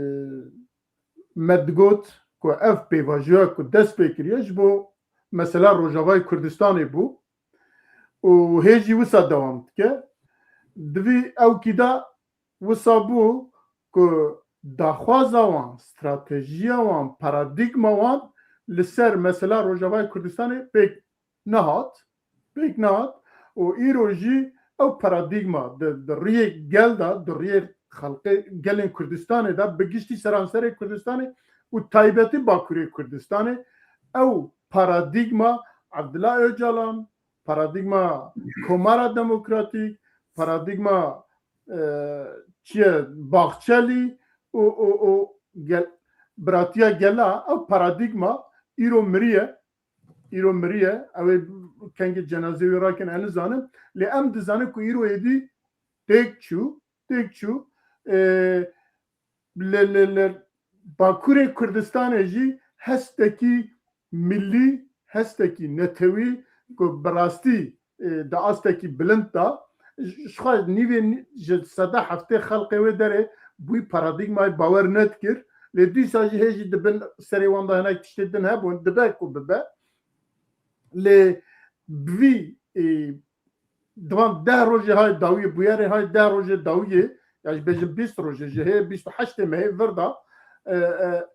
me digot ku ev pêvajoya ku dest pê kiriye ji bo mesela Rojavayê Kurdistanê bû û hê jî wisa dewam dike. Di vî ewkî de wisa bû ku daxwaza wan, stratejiya wan, paradîgma wan li ser mesela Rojavayê Kurdistanê pêk nehat, pêk nehat û îro jî ew paradîgma di, di riyê gel de, di riyê xelqê gelên Kurdistanê de, bi giştî seranserê Kurdistanê û taybetî Bakurê Kurdistanê, ew paradîgma Abdullah Ocalan, paradîgma Komara Demokratîk, paradîgma, e, çi ye, Bahçelî û, û, û gel-, biratiya gela, ew paradîgma îro miriye, îro miriye, ew ê kengê cenazê wî rakin, ez nizanim. Lê em dizanin ku îro êdî têk çû, têk çû. E, li, li, li Bakurê Kurdistanê jî hestekî millî, hestekî netewî ku bi rastî, e, di astekî bilind de, ji xwe nîvê nî-, ji seda heftê xelqê wê derê bûyî paradîgmayê bawer nedikir. Lê dîsa jî hê jî di bin serê wan de hinek tiştê din hebûn, dibe ku bibe. Lê bi vî, e, di van deh rojê hay dawiyê, bûyerê hay deh rojê dawiyê, ya jî bêjin bîst rojê, ji hê bîst û heştê mehê vir de, e, e,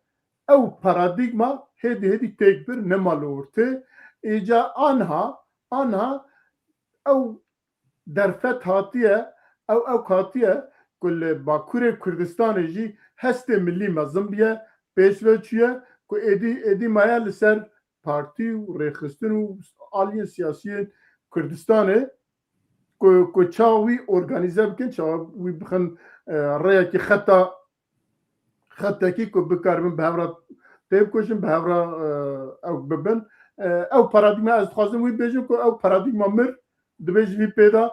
ew paradîgma hêdî hêdî têk bir, nema li ortê. Îca anha, anha ew derfet hatiye, ew ewk hatiye ku li Bakurê Kurdistanê jî hestê milî mezin biye, pêş ve çûye, ku êdî, êdî maye li ser partî û rêxistin û aliyên siyasî yên Kurdistanê ku, ku çawa wî organîze bikin, çawa wî bixin, e, rêyekî xeta, xetekî ku bikaribin bi hev re têbikoşin, bi hev re, e, ew bibin. E, ew paradîgma, ez dixwazim wî bêjim ku ew paradîgma mir, dibê ji vî pê de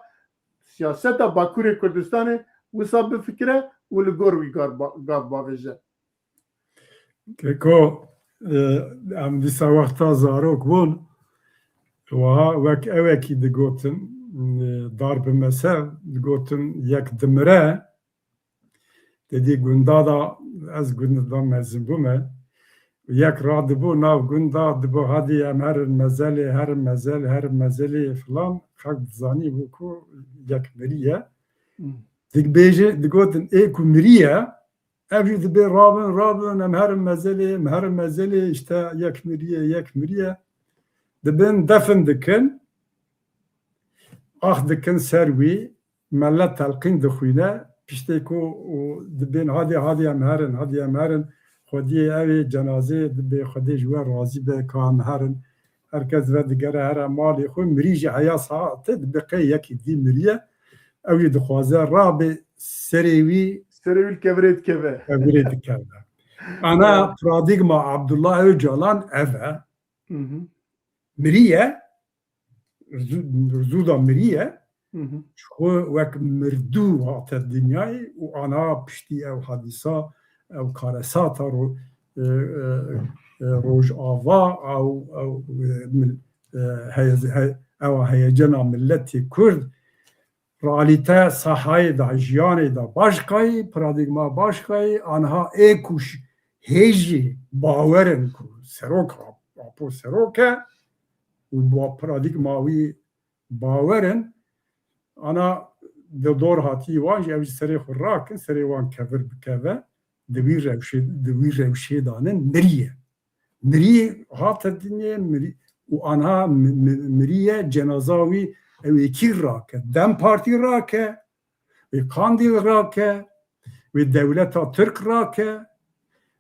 siyaseta Bakurê Kurdistanê wisa bifikire û li gor wî gar ba-, gav bavêje. Keko, e, em dîsa wexta zarok bûn, wiha wek ewekî digotin, e, dar bi mese, digotin yek dimire, te dî gunda da, ez gund da mezin bûme, yek radibû nav gunda, dibû hadî em herin mezelê, herin mezelê, herin mezelê filan, xelk dizanî bû ku yek miriye. Hmm. Dibêje, digotin ê ku miriye, ev jî dibê rabin, rabin, em herin mezelê, em herin mezelê, işte yek miriye, yek miriye. Dibin defin dikin, ax dikin ser wî, mele telqîn dixwîne, piştê ku û dibên hadê, hadê em herin, hadê em herin, Xwediyê ew ê cenazê dibê Xwedê ji we razî be ka em herin. Her kes vedigere here malê xwe, mirî jî heya saete dibê qey yekî dî miriye. Ew jî dixwaze rabê serê wî. Serê wî li kevirê dikeve. Kevirê dikeve. Ana Evet. paradîgma Abdullah Ocalan ev e. Hı hı. Miriye, zû-, zû da miriye, Hı hı. ji xwe wek mirdû hate dinyayê û ana piştî ew hadîsa, ew karesata ro-, e, e, e, Rojava, ew, ew, e, mil-, e, heye-, he-, Ewa heyecena milletê Kurd, realîte sahayê de, jiyanê de başkayî, paradîgma başkayî, anha ê ku ş-, hê jî bawer in ku serok, apo serok e û ba paradîgma wî bawer in, ana di dor hatî wan jî ew jî serê xwe rakin, serê wan kevir bikeve, di wî rewşê, di wî rewşê danin, miriye. Mirî hate dinyê, mirî, û anha mi-, mi-, mirî ye, cenaza wî ew ê kî rake? DEM Partî rake, wê Qandîl rake, wê dewleta Tirk rake,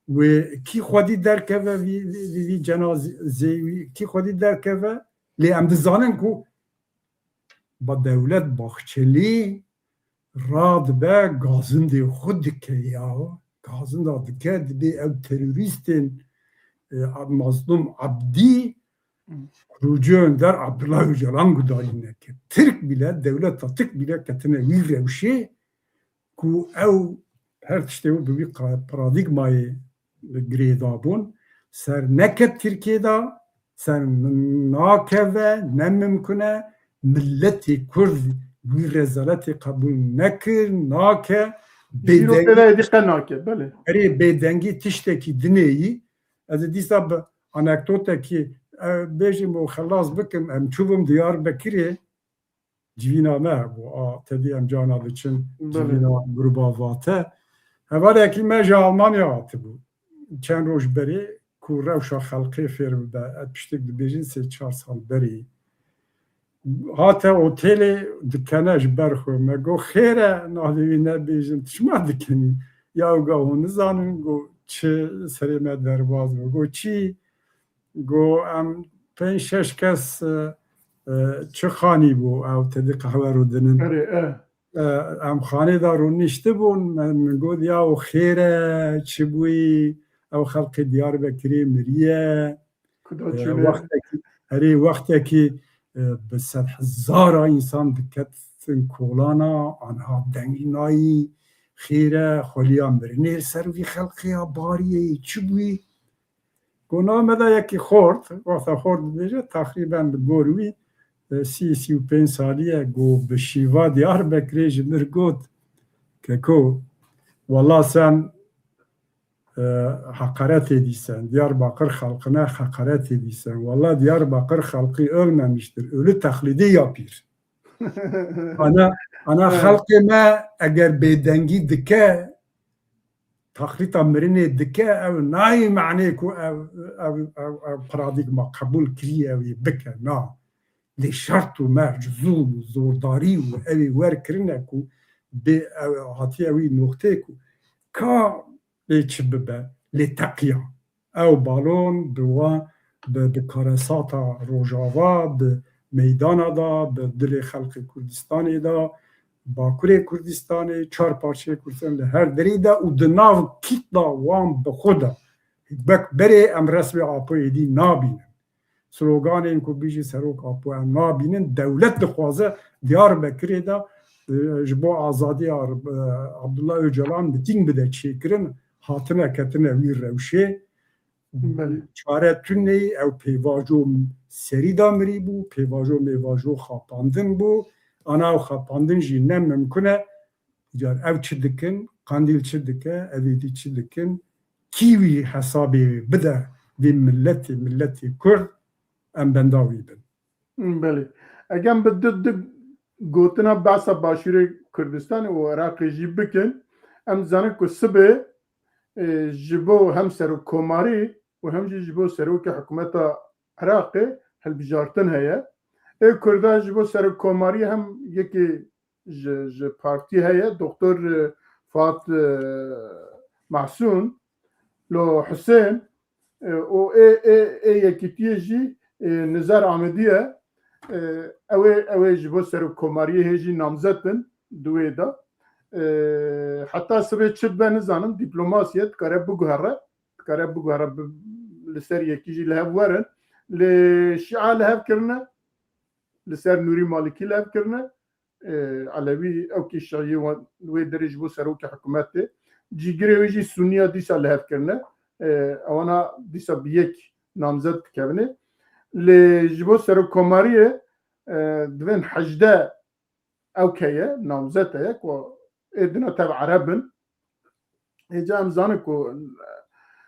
wê kî xwedî derkeve vî, vî, vî, vî cenazê wî, kî xwedî derkeve? Lê em dizanin ku ba dewlet Bahçelî radibe gazindê xwe dike ya. Gazinda dike, dibê ew terorîstên, e, Mazlûm Ebdî, kurucî önder Abdullah Öcalan gudarî neke. Tirk bile, dewleta Tirk bile ketine wî rewşê ku ew her tiştê wî bi wî qa-, paradîgmayê girêdabûn, ser neket Tirkiye de, ser n-, nakeve, ne mimkun e. Milletê Kurd wî rezaletê qebûl nekir, nake. Îro Bêdeng-, pêle êdî qe nake, belê. Erê, bêdengî tiştekî dinê yî. Ez ê dîsa bi anekdotekî, e, bêjim û xelas bikim, em çûbûm Diyarbekirê, civîna me hebû, a, tedî em cana diçin, Belê. civîna gruba Vate. Hevalekî me ji Almanya hatibû. Çend roj berê ku rewşa xelqê fêr bibe, e, piştek dibêjin sê çar sal berê. Hate otelê dikene ji ber xwe. Me got, "Xêr e, navê wî nebêjin, tu çima dikenî?" Ya got, "Hûn nizanin." Got, "Çi serê me derbas bû." Got, "Çi?" Got, "Em pênc şeş kes, e, e, çi xanî bû, ew tedî qehwe rûdinin. Erê, e. E, em xanê de rûniştibûn, min, min got, 'Ya o xêr e, çi bûyî?' Ew xelkê Diyarbekirê miriye. Kuda E, çûne. Wextekî, erê, wextekî, e, bi sedhezara însan diketin kolana, anha dengî nayî, xêr e, xweliya mirinê li ser vî xelkê ya bariyê, çi bûyî?" Go, nava me de yekî xort, wexta xort dibêje, teqrîben li gor wî, e, sî, sî û pênc salî ye, go, bi şîva Diyarbekirê ji mir got, "Keko, wela sen, e, heqaretê dîsen, Diyarbakir xelkine heqaretê dîsen. Wela Diyarbakir xelkî ölmemiştir, ölü taklidi yapıyor." Ana, ana Evet. Xelkê me eger bêdengî dike, taklîta mirinê dike, ew nayê manê ku ev, ev, ev, ev paradîgma qebûl kiriye, ew ê bike, na. Lê şert û merc, zûm û zordarî û ew ê wer kirine ku bê, ew hatiye wî noqtê ku ka lê çi bibe, lê teqiya. Ew balon bi wa, bi, bi karesata Rojava, bi meydana da, bi dilê xelkê Kurdistanê da, Bakurê Kurdistanê, çar parçeyê Kurdistan li her derê de û di nav kîtla wan bi xwe de. Wek berê em resmê Apo êdî nabînin. Sloganên ku bijî Serok Apo em nabînin. Dewlet dixwaze Diyarbekirê de, e, ji bo azadiya, e, Abdullah Öcalan mitîng bide çêkirin, hatine ketine wî rewşê. Belê. Çare tune ye, ew pêvajo serî de mirî bû, pêvajo mêvajo xapandin bû. Ana ew xapandin jî ne mimkun e. Car ev çi dikin, Qandîl çi dike, ev êdî çi dikin, kî wî hesabê bide vê miletê, miletê Kurd, em benda wî bin. Belê. Eger em bi du, du gotina behsa Başûrê Kurdistanê û Iraqê jî bikin, em dizanin ku sibê, e, ji bo hem serokkomarî û hem jî ji bo serokê hikûmeta Iraqê hilbijartin heye. Ê Kurda ji bo serokkomarî hem yekê ji, ji partî heye, Doktor, e, Fuat, e, Mahsûn, lo Husên, e, û ê, ê, ê Yekîtiyê jî, e, Nizar Amedî ye. E, ew ê, ew ê ji bo serokkomariyê hê jî namzet in di wê de. E, heta sibê çi dibe nizanim, dîplomasî ye, dikare biguhere, dikare biguhere bi, li ser yekî jî li hev werin. Lê Şîa li hev kirine, li ser Nûrî Malikî li hev kirine. E, Elewî, ew kî şiyî wan, wê derê ji bo serokê hikûmetê. Cîgirê wê jî Sunniya dîsa li hev kirine. E, ewana dîsa bi yek namzet dikevine. Lê ji bo serokkomariyê, e, divên hejdeh ewke ye, namzete ye ku ê dina tev Ereb in. Êca em zanin ku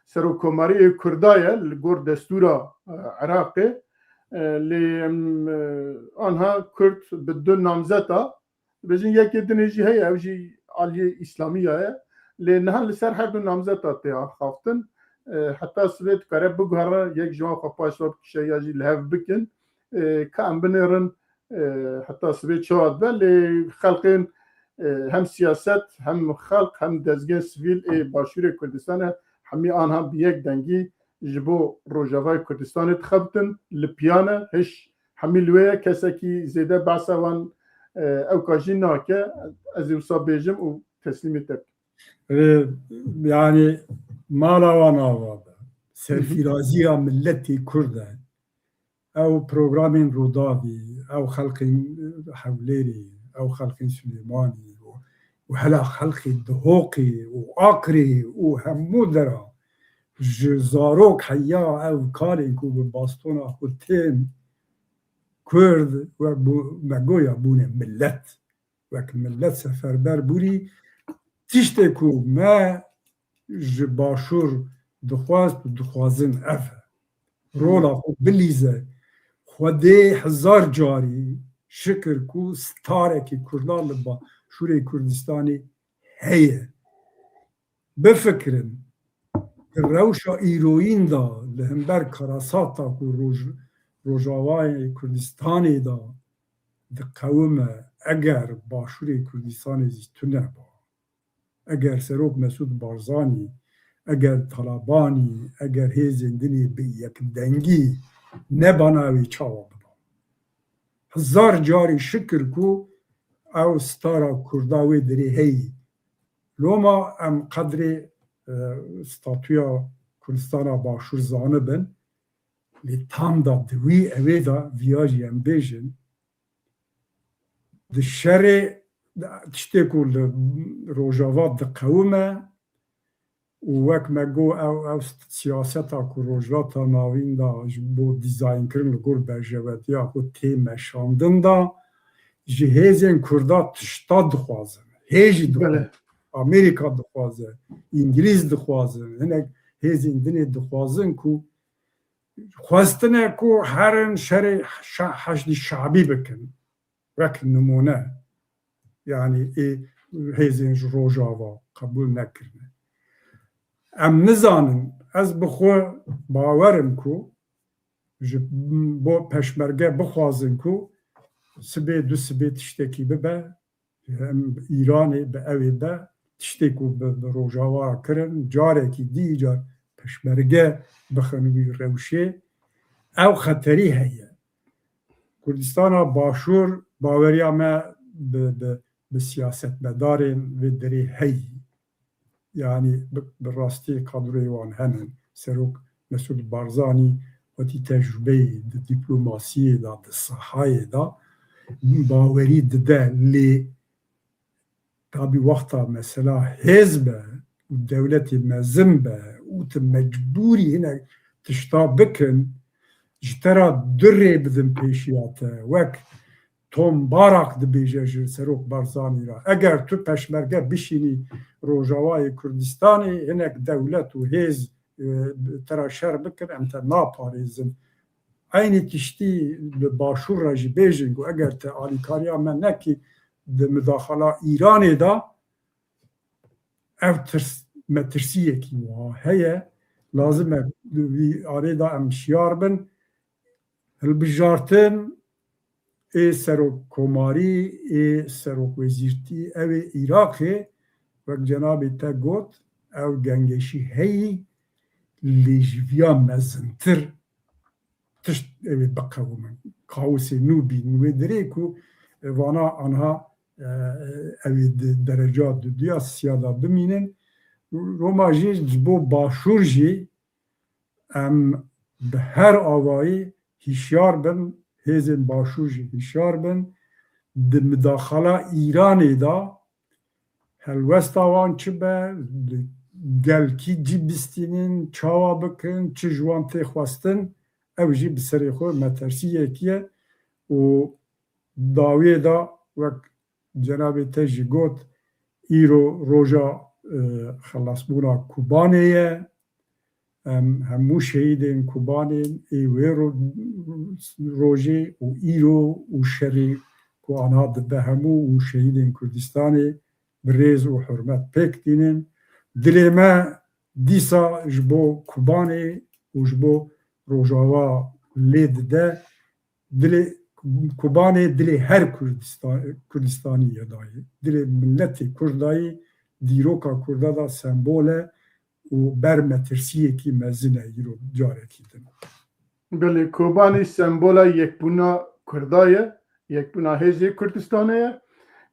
serokkomariyê Kurda ye li gor destûra, e, Iraqê. E, lê em, e, anha Kurd bi du namzeta, dibêjin yekê dinê jî heye, ew jî aliyê Îslamiya ye. Lê niha li ser her du namzeta tê axaftin. E, heta sibê dikare biguhere, yek ji wan xwe paş ve bikişe ya jî li hev bikin. E, ka em binêrin, e, heta sibê çawa dibe, lê xelkên, e, hem siyaset, hem xelk, hem dezgehên sivîl ê Başûrê Kurdistanê hemî anha bi yek dengî ji bo Rojavayê Kurdistanê dixebitin, li piya ne, hiş hemî li wê ye, kesekî zêde behsa wan, e, ewka jî nake. Ez ê wisa bêjim û teslîmê te bikim. E, yani mala wan ava be. Serfîraziya milletê Kurd e. Ew programên Rûdawî, ew xelkên Hewlêrê, ew xelkên Silêmanî û, û hela xelkê Dihoqê û Aqirê û hemû dera ji zarok heya ew kalên ku bi bastona xwe tên Kurd wek bû-, me goya bûne millet. Wek millet seferber bûrî, tiştê ku me ji Başûr dixwest û dixwazin ev e. Rola xwe bilîze, Xwedê hezar carî şikir ku starekî Kurdan li Başûrê Kurdistanê heye. Bifikirin, di rewşa îroyîn de li hember karasata ku roj-, Rojavayê Kurdistanê de diqewime, eger Başûrê Kurdistanê zî tune ba, eger Serok Mesûd Barzanî, eger Talabanî, eger hêzên dinê bi yekdengî nebana, wê çawa biba? Hezar carî şikir ku ew stara Kurda wê dirê heyî. Loma em qedrê, e, statûya Kurdistana Başûr zanibin, lê tam da di wî ewê de viya jî em bêjin, di şerê, tiştê ku li Rojava diqewime û wek me got, ew, ew siyaseta ku Rojhilata Navîn de ji bo dîzaynkirin li gor berjewetiya xwe tê meşandin de, ji hêzên Kurda tişta dixwazin. Hê jî dixwazin. Belê. Amerîka dixwaze, Îngilîz dixwazin, hinek hêzên dinê dixwazin ku xwestine ku herin şerê şa-, Heşdî Şabî bikin. Wek nimûne, yanî ê hêzên ji Rojava qebûl nekirine. Em nizanin, ez bi xwe bawer im ku ji bo peşmerge bixwazin ku sibê du sibê tiştekî bibe, em Îranê bi ewê be, tiştê ku bi, bi Rojava kirin, carekî dî car peşmerge bixin wî rewşê, ew xeterî heye. Kurdistana Başûr, baweriya me bi, bi, bi siyasetmedarên vê derê heyî. Yanî bi, bi rastî kadroyê wan hene. Serok Mesûd Barzanî wekî tecrûbeyê di dîplomasiyê de, di sahayê de bawerî dide, lê tabî wexta mesela hêz be û dewletê mezin be û tu mecbûrî hinek tişta bikin, ji te re du rê bidin pêşiya te, wek Tom Barak dibêje ji Serok Barzanî re, eger tu peşmerge bişînî Rojavayê Kurdistanê, hinek dewlet û hêz, e, te re şer bikin, em te naparêzin. Eynî tiştî li Başûr re jî bêjin ku eger te alîkariya me nekî di midaxala Îranê de, ev tirs, metirsiyekî wiha heye. Lazim e di vî arê de em şiyar bin. Hilbijartin ê serokkomarî, ê serokwezîrtî, ew ê Iraqê, wek cenabê te got, ew gengeşî heyî, lê ji viya mezintir tişt ew ê biqewimin. Kaosê nû bîn wê dirê ku, e, vana anha, e, ew ê di dereca duduya, sisiya de bimînin. Roma jî ji bo Başûr jî em bi her avayî hişyar bin, hêzên Başûr jî hişyar bin. Di midaxala Îranê de helwesta wan çi be, li gel kî cî bistînin, çawa bikin, çi ji wan tê xwestin, ew jî bi serê xwe metersiyekî ye û dawiyê de wek cenabê te jî got, îro roja, e, xelasbûna Kubanê ye. Em hemû şehîdên Kubanê ê wê ro-, rojê û îro û şerê ku anha dibe hemû û şehîdên Kurdistanê bi rêz û hurmet pêk tînin. Dilê me dîsa ji bo Kubanê û ji bo Rojava lê dide. Dilê Kubanê dilê her Kurdistan-, Kurdistanî ye dayê. Dilê miletê Kurd dayê, dîroka Kurda da sembol e û ber metirsiyekî mezin e îro carekî din. Belê, Kobanî sembola yekbûna Kurda ye, yekbûna hêzê Kurdistanê ye,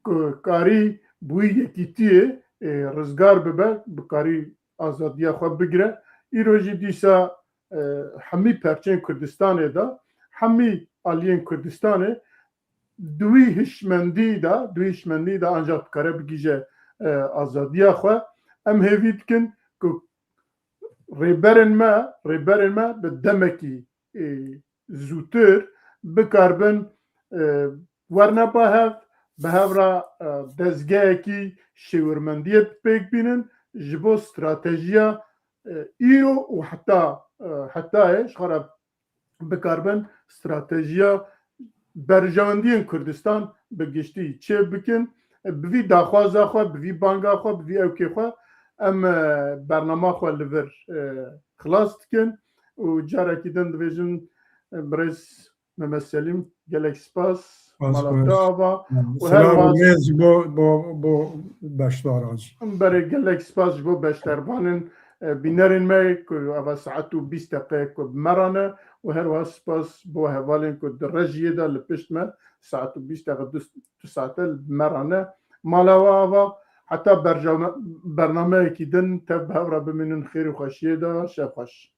ku karî bi wî yekîtiyê, e, rizgar bibe, bikarî azadiya xwe bigire. Îro jî dîsa, e, hemî perçên Kurdistanê de, hemî aliyên Kurdistanê di wî hişmendî de, di wî hişmendî de ancak dikare bigihîje, e, azadiya xwe. Em hêvî dikin ku rêberên me, rêberên me bi demekî, e, zûtir bikaribin, e, werne ba hev, bi hev re, e, dezgehekî şêwirmendiyê pêk bînin, ji bo stratejiya, e, îro û heta, e, hetayê ji xwe re bikaribin stratejiya berjewendiyên Kurdistan bi giştî çêbikin. Bi vî daxwaza xwe, bi vî banga xwe, bi vî ewkê xwe em, e, bernama xwe li vir, e, xilas dikin û carekî din dibêjin, e, birêz Mehmet Selîm, gelek spas. Spas, mala te ava. Û her Selam û wiha rêz ji bo, bo, bo beşdaran jî. Berê gelek spas ji bo beşdervanên, e, bînerên me ku ava saet û bîst deqe ku bi me re ne û her wiha spas bo hevalên ku di rejiyê de li pişt me saet û bîst deqe du, du saete li me re ne. Mala we ava heta berjame-, bernameyekî din tev bi hev re bimînin xêr û xweşiyê de, şev xweş.